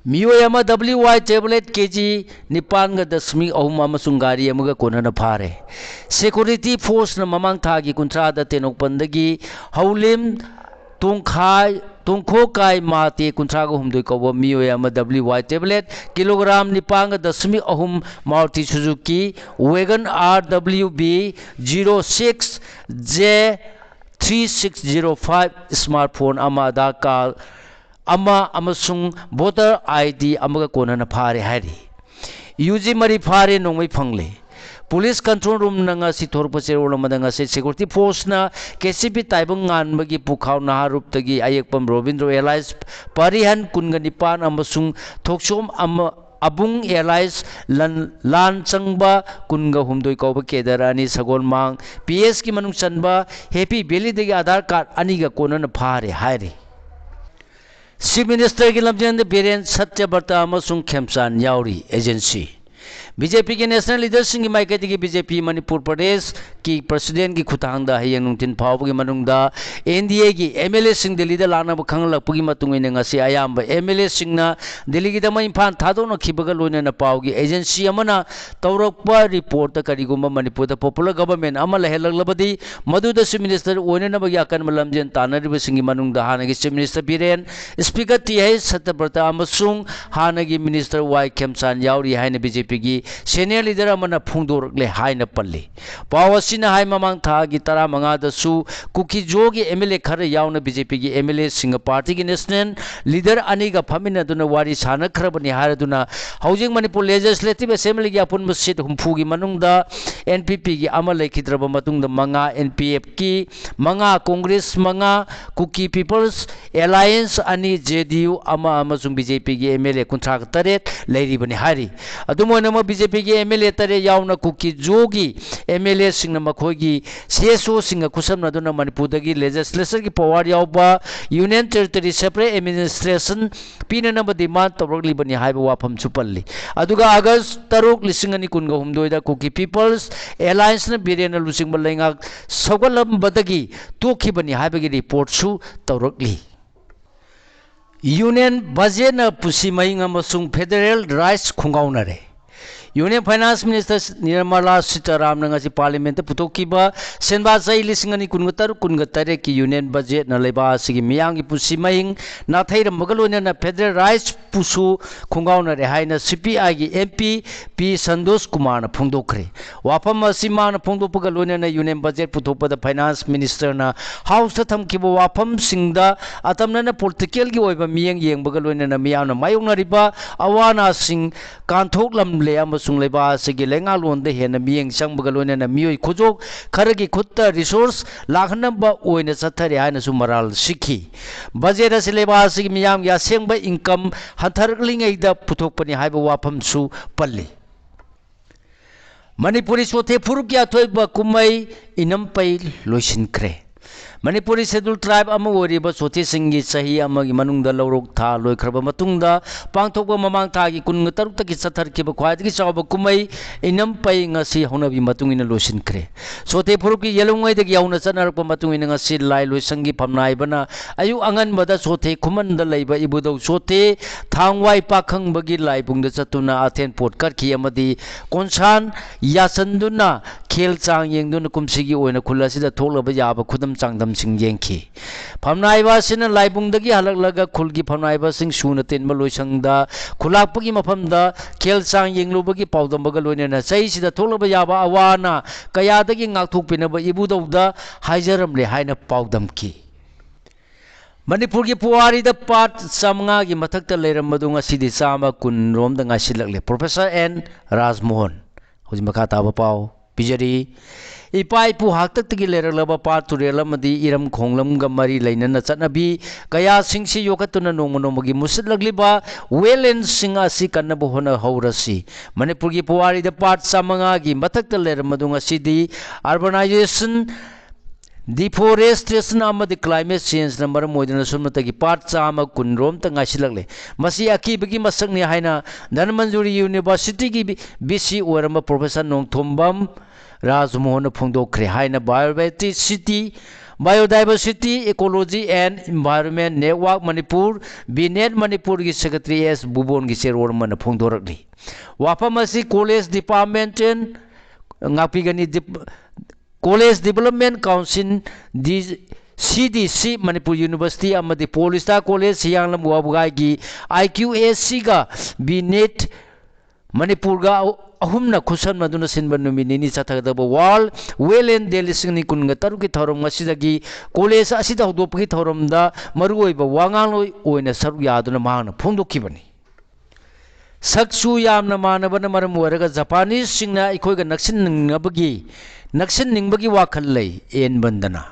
ꯃꯤꯑꯣꯏ ꯑꯃ ꯗꯕ꯭ꯂꯤꯎ ꯋꯥꯏ ꯇꯦꯕ꯭ꯂꯦꯠ ꯀꯦ ꯖꯤ ꯅꯤꯄꯥꯟꯒ ꯗꯁꯃꯤꯛ ꯑꯍꯨꯝ ꯑꯃꯁꯨꯡ ꯒꯥꯔꯤ ꯑꯃꯒ ꯀꯣꯟꯅꯅ ꯐꯥꯔꯦ꯫ ꯁꯦꯀ꯭ꯌꯨꯔꯤꯇꯤ ꯐꯣꯔꯁꯅ ꯃꯃꯥꯡ ꯊꯥꯒꯤ ꯀꯨꯟꯊ꯭ꯔꯥꯗ ꯇꯦꯡꯅꯧꯄꯜꯗꯒꯤ ꯍꯧꯂꯤꯝ ꯇꯣꯡꯈꯥꯏ, ꯇꯣꯡꯈꯣꯛꯀꯥꯏ ꯃꯥꯇꯦ ꯀꯨꯟꯊ꯭ꯔꯥꯒ ꯍꯨꯝꯗꯣꯏ ꯀꯧꯕ ꯃꯤꯑꯣꯏ ꯑꯃ ꯗꯕ꯭ꯂꯤꯎ ꯋꯥꯏ ꯇꯦꯕ꯭ꯂꯦꯠ ꯀꯤꯂꯣꯒ꯭ꯔꯥꯝ ꯅꯤꯄꯥꯟꯒ ꯗꯁꯃꯤꯛ ꯑꯍꯨꯝ Maruti Suzuki Wagon R W B zero six J three six zero five, smart phone ꯑꯃ, ꯑꯙꯥꯔ ꯀꯥꯔꯗ ꯑꯃ ꯑꯃꯁꯨꯡ ꯚꯣꯇꯔ ꯑꯥꯏ ꯗꯤ ꯑꯃꯒ ꯀꯣꯟꯅꯅ ꯐꯥꯔꯦ ꯍꯥꯏꯔꯤ꯫ ꯌꯨ ꯖꯤ ꯃꯔꯤ ꯐꯥꯔꯦ, ꯅꯣꯡꯃꯩ ꯐꯪꯂꯦ꯫ Police control roomꯅ ꯉꯁꯤ ꯊꯣꯔꯛꯄ ꯆꯦꯔꯣꯜ ꯑꯃꯗ ꯉꯁꯤ security forceꯅ KCP ꯇꯥꯏꯕꯪ ꯉꯥꯟꯕꯒꯤ ꯄꯨꯈꯥꯎ ꯅꯍꯥꯔꯨꯞꯇꯒꯤ ꯑꯌꯦꯛꯄꯝ ꯔꯣꯕꯤꯟꯗ꯭ꯔꯣ alias ꯄꯥꯔꯤꯍꯟ ꯀꯨꯟꯒ ꯅꯤꯄꯥꯟ ꯑꯃꯁꯨꯡ ꯊꯣꯛꯆꯣꯝ ꯑꯃ ꯑꯕꯨꯡ alias ꯂꯟ-, ꯂꯥꯟ ꯆꯪꯕ ꯀꯨꯟꯒ ꯍꯨꯝꯗꯣꯏ ꯀꯧꯕ cadre ꯑꯅꯤ ꯁꯒꯣꯜꯃꯥꯡ PSꯀꯤ ꯃꯅꯨꯡ ꯆꯟꯕ Happy Valleyꯗꯒꯤ Aadhaar card ꯑꯅꯤꯒ ꯀꯣꯟꯅꯅ ꯐꯥꯔꯦ ꯍꯥꯏꯔꯤ꯫ Chief Ministerꯒꯤ ꯂꯝꯖꯦꯜꯗ ꯕꯤꯔꯦꯟ, ꯁꯠꯌꯕ꯭ꯔꯇ ꯑꯃꯁꯨꯡ ꯈꯦꯝꯆꯥꯟ ꯌꯥꯎꯔꯤ꯫ Agency꯫ BJPꯒꯤ national leaderꯁꯤꯡꯒꯤ ꯃꯥꯏꯀꯩꯗꯒꯤ BJP ꯃꯅꯤꯄꯨꯔ ꯄ꯭ꯔꯗꯦꯁꯀꯤ presidentꯀꯤ ꯈꯨꯠꯊꯥꯡꯗ ꯍꯌꯦꯡ ꯅꯨꯡꯊꯤꯜ ꯐꯥꯎꯕꯒꯤ ꯃꯅꯨꯡꯗ NDAꯒꯤ MLAꯁꯤꯡ ꯗꯦꯜꯂꯤꯗ ꯂꯥꯛꯅꯕ ꯈꯪꯍꯜꯂꯛꯄꯒꯤ ꯃꯇꯨꯡ ꯏꯟꯅ ꯉꯁꯤ ꯑꯌꯥꯝꯕ MLAꯁꯤꯡꯅ ꯗꯦꯜꯂꯤꯒꯤꯗꯃꯛ ꯏꯝꯐꯥꯜ ꯊꯥꯗꯣꯛꯅꯈꯤꯕꯒ ꯂꯣꯏꯅꯅ ꯄꯥꯎꯒꯤ agency ꯑꯃꯅ ꯇꯧꯔꯛꯄ reportꯇ ꯀꯔꯤꯒꯨꯝꯕ ꯃꯅꯤꯄꯨꯔꯗ popular government ꯑꯃ ꯂꯩꯍꯜꯂꯛꯂꯕꯗꯤ ꯃꯗꯨꯗ Chief Minister ꯑꯣꯏꯅꯅꯕꯒꯤ ꯑꯀꯟꯕ ꯂꯝꯖꯦꯜ ꯇꯥꯟꯅꯔꯤꯕꯁꯤꯡꯒꯤ ꯃꯅꯨꯡꯗ ꯍꯥꯟꯅꯒꯤ Chief Minister Biren, Speaker T H Satyabrata ꯑꯃꯁꯨꯡ ꯍꯥꯟꯅꯒꯤ Minister ꯋꯥꯏ ꯈꯦꯝꯆꯥꯟ ꯌꯥꯎꯔꯤ ꯍꯥꯏꯅ BJPꯒꯤ senior leader ꯑꯃꯅ ꯐꯣꯡꯗꯣꯔꯛꯂꯦ ꯍꯥꯏꯅ ꯄꯜꯂꯤ꯫ ꯄꯥꯎ ꯑꯁꯤꯅ ꯍꯥꯏ ꯃꯃꯥꯡ ꯊꯥꯒꯤ ꯇꯔꯥꯃꯉꯥꯗꯁꯨ ꯀꯨꯀꯤꯖꯣꯒꯤ MLA ꯈꯔ ꯌꯥꯎꯅ BJPꯒꯤ MLAꯁꯤꯡꯒ partyꯒꯤ national leader ꯑꯅꯤꯒ ꯐꯝꯃꯤꯟꯅꯗꯨꯅ ꯋꯥꯔꯤ ꯁꯥꯟꯅꯈ꯭ꯔꯕꯅꯤ ꯍꯥꯏꯔꯗꯨꯅ ꯍꯧꯖꯤꯛ ꯃꯅꯤꯄꯨꯔ Legislative Assemblyꯒꯤ ꯑꯄꯨꯟꯕ seat ꯍꯨꯝꯐꯨꯒꯤ ꯃꯅꯨꯡꯗ NPPꯒꯤ ꯑꯃ ꯂꯩꯈꯤꯗ꯭ꯔꯕ ꯃꯇꯨꯡꯗ ꯃꯉꯥ, NPFꯀꯤ ꯃꯉꯥ, Congress ꯃꯉꯥ, Kuki People's Alliance ꯑꯅꯤ, JDU ꯑꯃ ꯑꯃꯁꯨꯡ BJPꯒꯤ MLA ꯀꯨꯟꯊ꯭ꯔꯥ ꯇꯔꯦꯠ ꯂꯩꯔꯤꯕꯅꯤ ꯍꯥꯏꯔꯤ꯫ ꯑꯗꯨꯝ ꯑꯣꯏꯅꯃꯛ BJPꯒꯤ MLA ꯇꯔꯦꯠ ꯌꯥꯎꯅ ꯀꯨꯀꯤꯖꯣꯒꯤ MLAꯁꯤꯡꯅ ꯃꯈꯣꯏꯒꯤ CSOꯁꯤꯡꯒ ꯈꯨꯠꯁꯝꯅꯗꯨꯅ ꯃꯅꯤꯄꯨꯔꯗꯒꯤ legislatureꯒꯤ power ꯌꯥꯎꯕ Union Territory separate administration ꯄꯤꯅꯅꯕ demand ꯇꯧꯔꯛꯂꯤꯕꯅꯤ ꯍꯥꯏꯕ ꯋꯥꯐꯝꯁꯨ ꯄꯜꯂꯤ꯫ ꯑꯗꯨꯒ August ꯇꯔꯨꯛ, ꯂꯤꯁꯤꯡ ꯑꯅꯤ ꯀꯨꯟꯒ ꯍꯨꯝꯗꯣꯏꯗ Kuki People's Allianceꯅ ꯕꯤꯔꯦꯟꯅ ꯂꯨꯆꯤꯡꯕ ꯂꯩꯉꯥꯛ ꯁꯧꯒꯠꯂꯝꯕꯗꯒꯤ ꯇꯣꯛꯈꯤꯕꯅꯤ ꯍꯥꯏꯕꯒꯤ reportꯁꯨ ꯇꯧꯔꯛꯂꯤ꯫ Union budgetꯅ ꯄꯨꯟꯁꯤ ꯃꯍꯤꯡ ꯑꯃꯁꯨꯡ federal rights ꯈꯣꯡꯒꯥꯎꯅꯔꯦ꯫ Union Finance Minister Nirmala ꯁꯤꯇꯥꯔꯥꯝꯅ ꯉꯁꯤ Parliamentꯇ ꯄꯨꯊꯣꯛꯈꯤꯕ ꯁꯦꯟꯕꯥ ꯆꯍꯤ ꯂꯤꯁꯤꯡ ꯑꯅꯤ ꯀꯨꯟꯒ ꯇꯔꯨꯛ ꯀꯨꯟꯒ ꯇꯔꯦꯠꯀꯤ Union budgetꯅ ꯂꯩꯕꯥꯛ ꯑꯁꯤꯒꯤ ꯃꯤꯌꯥꯝꯒꯤ ꯄꯨꯟꯁꯤ ꯃꯍꯤꯡ ꯅꯥꯊꯩꯔꯝꯕꯒ ꯂꯣꯏꯅꯅ federal rights ꯄꯨꯁꯨ ꯈꯣꯡꯒꯥꯎꯅꯔꯦ ꯍꯥꯏꯅ CPIꯒꯤ MP ꯄꯤ ꯁꯟꯇꯣꯁ ꯀꯨꯃꯥꯔꯅ ꯐꯣꯡꯗꯣꯛꯈ꯭ꯔꯦ꯫ ꯋꯥꯐꯝ ꯑꯁꯤ ꯃꯥꯅ ꯐꯣꯡꯗꯣꯛꯄꯒ ꯂꯣꯏꯅꯅ Union budget ꯄꯨꯊꯣꯛꯄꯗ Finance Ministerꯅ Houseꯇ ꯊꯝꯈꯤꯕ ꯋꯥꯐꯝꯁꯤꯡꯗ ꯑꯇꯝꯅꯅ politicalꯒꯤ ꯑꯣꯏꯕ ꯃꯤꯠꯌꯦꯡ ꯌꯦꯡꯕꯒ ꯂꯣꯏꯅꯅ ꯃꯤꯌꯥꯝꯅ ꯃꯥꯌꯣꯛꯅꯔꯤꯕ ꯑꯋꯥ ꯑꯅꯥꯁꯤꯡ ꯀꯥꯟꯊꯣꯛꯂꯝꯂꯦ ꯑꯃꯁꯨꯡ ꯑꯃꯁꯨꯡ ꯂꯩꯕꯥꯛ ꯑꯁꯤꯒꯤ ꯂꯩꯉꯥꯛꯂꯣꯟꯗ ꯍꯦꯟꯅ ꯃꯤꯠꯌꯦꯡ ꯆꯪꯕꯒ ꯂꯣꯏꯅꯅ ꯃꯤꯑꯣꯏ ꯈꯨꯖꯣꯛ ꯈꯔꯒꯤ ꯈꯨꯠꯇ ꯔꯤꯁꯣꯔꯁ ꯂꯥꯛꯍꯟꯅꯕ ꯑꯣꯏꯅ ꯆꯠꯊꯔꯦ ꯍꯥꯏꯅꯁꯨ ꯃꯔꯥꯜ ꯁꯤꯈꯤ꯫ ꯕꯖꯦꯠ ꯑꯁꯤ ꯂꯩꯕꯥꯛ ꯑꯁꯤꯒꯤ ꯃꯤꯌꯥꯝꯒꯤ ꯑꯁꯦꯡꯕ ꯏꯟꯀꯝ ꯍꯟꯊꯔꯛꯂꯤꯉꯩꯗ ꯄꯨꯊꯣꯛꯄꯅꯤ ꯍꯥꯏꯕ ꯋꯥꯐꯝꯁꯨ ꯄꯜꯂꯤ꯫ ꯃꯅꯤꯄꯨꯔꯤ ꯆꯣꯊꯦ ꯐꯨꯔꯨꯞꯀꯤ ꯑꯊꯣꯏꯕ ꯀꯨꯝꯍꯩ ꯏꯅꯝꯄꯩ ꯂꯣꯏꯁꯤꯟꯈ꯭ꯔꯦ꯫ ꯃꯅꯤꯄꯨꯔꯤ ꯁꯦꯗꯨꯜ ꯇ꯭ꯔꯥꯏꯕ ꯑꯃ ꯑꯣꯏꯔꯤꯕ ꯆꯣꯊꯦꯁꯤꯡꯒꯤ ꯆꯍꯤ ꯑꯃꯒꯤ ꯃꯅꯨꯡꯗ ꯂꯧꯔꯣꯛ ꯊꯥ ꯂꯣꯏꯈ꯭ꯔꯕ ꯃꯇꯨꯡꯗ ꯄꯥꯡꯊꯣꯛꯄ ꯃꯃꯥꯡ ꯊꯥꯒꯤ ꯀꯨꯟꯇꯔꯨꯛꯇꯒꯤ ꯆꯠꯊꯔꯛꯈꯤꯕ ꯈ꯭ꯋꯥꯏꯗꯒꯤ ꯆꯥꯎꯕ ꯀꯨꯝꯍꯩ ꯏꯅꯝꯄꯩ ꯉꯁꯤ ꯍꯧꯅꯕꯤ ꯃꯇꯨꯡ ꯏꯟꯅ ꯂꯣꯏꯁꯤꯟꯈ꯭ꯔꯦ꯫ ꯆꯣꯊꯦ ꯐꯨꯔꯨꯞꯀꯤ ꯌꯦꯜꯍꯧꯉꯩꯗꯒꯤ ꯍꯧꯅ ꯆꯠꯅꯔꯛꯄ ꯃꯇꯨꯡ ꯏꯟꯅ ꯉꯁꯤ ꯂꯥꯏ ꯂꯣꯏꯁꯪꯒꯤ ꯐꯝꯅꯥꯏꯕꯅ ꯑꯌꯨꯛ ꯑꯉꯟꯕꯗ ꯆꯣꯊꯦ ꯈꯨꯃꯟꯗ ꯂꯩꯕ ꯏꯕꯨꯙꯧ ꯆꯣꯊꯦ ꯊꯥꯡꯋꯥꯏ ꯄꯥꯈꯪꯕꯒꯤ ꯂꯥꯏꯕꯨꯡꯗ ꯆꯠꯇꯨꯅ ꯑꯊꯦꯟ ꯄꯣꯠ ꯀꯠꯈꯤ ꯑꯃꯗꯤ ꯀꯣꯟꯁꯥꯟ ꯌꯥꯁꯟꯗꯨꯅ ꯈꯦꯜ ꯆꯥꯡ ꯌꯦꯡꯗꯨꯅ ꯀꯨꯝꯁꯤꯒꯤ ꯑꯣꯏꯅ ꯈꯨꯜ ꯑꯁꯤꯗ ꯊꯣꯛꯂꯕ ꯌꯥꯕ ꯈꯨꯗꯝ ꯆꯥꯡꯗꯝꯁꯤꯡ ꯌꯦꯡꯈꯤ꯫ ꯐꯝꯅꯥꯏꯕ ꯑꯁꯤꯅ ꯂꯥꯏꯕꯨꯡꯗꯒꯤ ꯍꯜꯂꯛꯂꯒ ꯈꯨꯜꯒꯤ ꯐꯝꯅꯥꯏꯕꯁꯤꯡ ꯁꯨꯅ ꯇꯤꯟꯕ ꯂꯣꯏꯁꯪꯗ ꯈꯨꯂꯥꯛꯄꯒꯤ ꯃꯐꯝꯗ ꯈꯦꯜ ꯆꯥꯡ ꯌꯦꯡꯂꯨꯕꯒꯤ ꯄꯥꯎꯗꯝꯕꯒ ꯂꯣꯏꯅꯅ ꯆꯍꯤꯁꯤꯗ ꯊꯣꯛꯂꯕ ꯌꯥꯕ ꯑꯋꯥ ꯑꯅꯥ ꯀꯌꯥꯗꯒꯤ ꯉꯥꯛꯊꯣꯛꯄꯤꯅꯕ ꯏꯕꯨꯙꯧꯗ ꯍꯥꯏꯖꯔꯝꯂꯦ ꯍꯥꯏꯅ ꯄꯥꯎꯗꯝꯈꯤ꯫ ꯃꯅꯤꯄꯨꯔꯒꯤ ꯄꯨꯋꯥꯔꯤꯗ ꯄꯥꯠ ꯆꯥꯃꯉꯥꯒꯤ ꯃꯊꯛꯇ ꯂꯩꯔꯝꯕꯗꯨ ꯉꯁꯤꯗꯤ ꯆꯥꯝꯃ ꯀꯨꯟ ꯔꯣꯝꯗ ꯉꯥꯏꯁꯤꯜꯂꯛꯂꯦ꯫ Professor and ꯔꯥꯖꯃꯣꯍꯟ꯫ ꯍꯧꯖꯤꯛ ꯃꯈꯥ ꯇꯥꯕ ꯄꯥꯎ ꯄꯤꯖꯔꯤ꯫ ꯏꯄꯥ ꯏꯄꯨ ꯍꯥꯛꯇꯛꯇꯒꯤ ꯂꯩꯔꯛꯂꯕ ꯄꯥꯠ ꯇꯨꯔꯦꯜ ꯑꯃꯗꯤ ꯏꯔꯝ ꯈꯣꯡꯂꯝꯒ ꯃꯔꯤ ꯂꯩꯅꯅ ꯆꯠꯅꯕꯤ ꯀꯌꯥꯁꯤꯡꯁꯤ ꯌꯣꯛꯈꯠꯇꯨꯅ ꯅꯣꯡꯃ ꯅꯣꯡꯃꯒꯤ ꯃꯨꯁꯤꯠꯂꯛꯂꯤꯕ ꯋꯦꯠꯂꯦꯟꯁꯤꯡ ꯑꯁꯤ ꯀꯟꯅꯕ ꯍꯣꯠꯅꯍꯧꯔꯁꯤ꯫ ꯃꯅꯤꯄꯨꯔꯒꯤ ꯄꯨꯋꯥꯔꯤꯗ ꯄꯥꯠ ꯆꯥꯃꯉꯥꯒꯤ ꯃꯊꯛꯇ ꯂꯩꯔꯝꯕꯗꯨ ꯉꯁꯤꯗꯤ urbanization, deforestation ꯑꯃꯗꯤ climate changeꯅ ꯃꯔꯝ ꯑꯣꯏꯗꯨꯅ ꯁꯨꯞꯅꯇꯒꯤ ꯄꯥꯠ ꯆꯥꯝꯃ ꯀꯨꯟ ꯔꯣꯝꯇ ꯉꯥꯏꯁꯤꯜꯂꯛꯂꯦ꯫ ꯃꯁꯤ ꯑꯀꯤꯕꯒꯤ ꯃꯁꯛꯅꯤ ꯍꯥꯏꯅ ꯙꯅꯃꯟꯖꯨꯔꯤ ꯌꯨꯅꯤꯚꯔꯁꯤꯇꯤꯒꯤ ꯚꯤ-, ꯚꯤ ꯁꯤ ꯑꯣꯏꯔꯝꯕ ꯄ꯭ꯔꯣꯐꯦꯁꯔ ꯅꯣꯡꯊꯣꯝꯕꯝ ꯔꯥꯖꯃꯣꯍꯟꯅ ꯐꯣꯡꯗꯣꯛꯈ꯭ꯔꯦ ꯍꯥꯏꯅ Biodiversity, Biodiversity, Ecology and Environment Network Manipur, ꯕꯤꯅꯦꯠ ꯃꯅꯤꯄꯨꯔꯒꯤ ꯁꯦꯀ꯭ꯔꯦꯇꯔꯤ ꯑꯦꯁ ꯕꯨꯕꯣꯟꯒꯤ ꯆꯦꯔꯣꯜ ꯑꯃꯅ ꯐꯣꯡꯗꯣꯔꯛꯂꯤ꯫ ꯋꯥꯐꯝ ꯑꯁꯤ ꯀꯣꯂꯦꯖ ꯗꯤꯄꯥꯔꯠꯃꯦꯟꯇꯦꯜ ꯉꯥꯛꯄꯤꯒꯅꯤ꯫ ꯗꯤꯞ-, college development council, D-, C D C, Manipur university ꯑꯃꯗꯤ ꯄꯣꯜ ꯁ꯭ꯇꯥꯔ ꯀꯣꯂꯦꯖ ꯍꯤꯌꯥꯡꯂꯝ ꯋꯥꯕꯒꯥꯏꯒꯤ ꯑꯥꯏ ꯀ꯭ꯌꯨ ꯑꯦꯁ ꯁꯤꯒ ꯕꯤꯅꯦꯠ ꯃꯅꯤꯄꯨꯔꯒ ꯑꯍꯨꯝꯅ ꯈꯨꯠꯁꯝꯅꯗꯨꯅ ꯁꯤꯟꯕ ꯅꯨꯃꯤꯠ ꯅꯤꯅꯤ ꯆꯠꯊꯒꯗꯕ World Wetland Day ꯂꯤꯁꯤꯡ ꯑꯅꯤ ꯀꯨꯟꯒ ꯇꯔꯨꯛꯀꯤ ꯊꯧꯔꯝ ꯑꯁꯤꯗꯒꯤ ꯀꯣꯂꯦꯖ ꯑꯁꯤꯗ ꯍꯧꯗꯣꯛꯄꯒꯤ ꯊꯧꯔꯝꯗ ꯃꯔꯨꯑꯣꯏꯕ ꯋꯥꯉꯥꯡꯂꯣꯏ ꯑꯣꯏꯅ ꯁꯔꯨꯛ ꯌꯥꯗꯨꯅ ꯃꯍꯥꯛꯅ ꯐꯣꯡꯗꯣꯛꯈꯤꯕꯅꯤ꯫ ꯁꯛꯁꯨ ꯌꯥꯝꯅ ꯃꯥꯟꯅꯕꯅ ꯃꯔꯝ ꯑꯣꯏꯔꯒ ꯖꯄꯥꯅꯤꯁꯁꯤꯡꯅ ꯑꯩꯈꯣꯏꯒ ꯅꯛꯁꯤꯟꯅꯤꯡꯅꯕꯒꯤ, ꯅꯛꯁꯤꯟꯅꯤꯡꯕꯒꯤ ꯋꯥꯈꯜ ꯂꯩ꯫ ꯑꯦꯟ ꯕꯟꯗꯅ꯫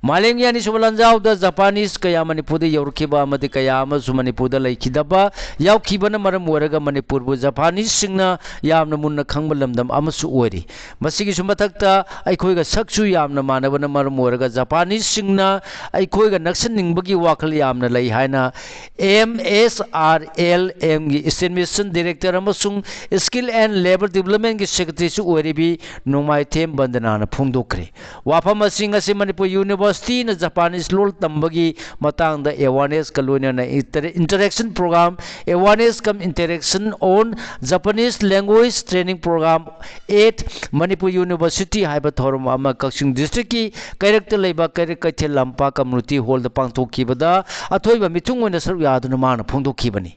ꯃꯥꯂꯦꯝꯒꯤ ꯑꯅꯤꯁꯨꯕ ꯂꯥꯟꯖꯥꯎꯗ ꯖꯄꯥꯅꯤꯁ ꯀꯌꯥ ꯃꯅꯤꯄꯨꯔꯗ ꯌꯧꯔꯛꯈꯤꯕ ꯑꯃꯗꯤ ꯀꯌꯥ ꯑꯃꯁꯨ ꯃꯅꯤꯄꯨꯔꯗ ꯂꯩꯈꯤꯗꯕ ꯌꯥꯎꯈꯤꯕꯅ ꯃꯔꯝ ꯑꯣꯏꯔꯒ ꯃꯅꯤꯄꯨꯔꯕꯨ ꯖꯄꯥꯅꯤꯁꯁꯤꯡꯅ ꯌꯥꯝꯅ ꯃꯨꯟꯅ ꯈꯪꯕ ꯂꯝꯗꯝ ꯑꯃꯁꯨ ꯑꯣꯏꯔꯤ꯫ ꯃꯁꯤꯒꯤꯁꯨ ꯃꯊꯛꯇ ꯑꯩꯈꯣꯏꯒ ꯁꯛꯁꯨ ꯌꯥꯝꯅ ꯃꯥꯟꯅꯕꯅ ꯃꯔꯝ ꯑꯣꯏꯔꯒ ꯖꯄꯥꯅꯤꯁꯁꯤꯡꯅ ꯑꯩꯈꯣꯏꯒ ꯅꯛꯁꯤꯟꯅꯤꯡꯕꯒꯤ ꯋꯥꯈꯜ ꯌꯥꯝꯅ ꯂꯩ ꯍꯥꯏꯅ ꯑꯦꯝ ꯑꯦꯁ ꯑꯥꯔ ꯑꯦꯜ ꯑꯦꯝꯒꯤ ꯏꯁꯇꯦꯠ ꯃꯤꯁꯟ ꯗꯤꯔꯦꯛꯇꯔ ꯑꯃꯁꯨꯡ ꯁ꯭ꯀꯤꯜ ꯑꯦꯟ ꯂꯦꯕꯔ ꯗꯤꯕꯂꯞꯃꯦꯟꯒꯤ ꯁꯦꯀ꯭ꯔꯦꯇꯔꯤꯁꯨ ꯑꯣꯏꯔꯤꯕꯤ ꯅꯣꯡꯃꯥꯏꯊꯦꯝ ꯕꯟꯗꯅꯥꯅ ꯐꯣꯡꯗꯣꯛꯈ꯭ꯔꯦ꯫ ꯋꯥꯐꯝ ꯑꯁꯤꯡ ꯑꯁꯤ ꯃꯅꯤꯄꯨꯔ ꯌꯨꯅꯤꯚꯔꯁꯤꯇꯤꯅ ꯖꯄꯥꯅꯤꯁ ꯂꯣꯜ ꯇꯝꯕꯒꯤ ꯃꯇꯥꯡꯗ ꯑꯦꯋꯥꯔꯅꯦꯁꯀ ꯂꯣꯏꯅꯅ inter-, interaction program, awareness cum interaction on Japanese language training program at Manipur University ꯍꯥꯏꯕ ꯊꯧꯔꯝ ꯑꯃ ꯀꯛꯆꯤꯡ ꯗꯤꯁꯇ꯭ꯔꯤꯛꯀꯤ ꯀꯩꯔꯛꯇ ꯂꯩꯕ ꯀꯩꯔꯛ ꯀꯩꯊꯦꯜ ꯂꯝꯄꯥꯛ ꯀꯝꯃ꯭ꯌꯨꯅꯤꯇꯤ ꯍꯣꯜꯗ ꯄꯥꯡꯊꯣꯛꯈꯤꯕꯗ ꯑꯊꯣꯏꯕ ꯃꯤꯊꯨꯡ ꯑꯣꯏꯅ ꯁꯔꯨꯛ ꯌꯥꯗꯨꯅ ꯃꯥꯅ ꯐꯣꯡꯗꯣꯛꯈꯤꯕꯅꯤ꯫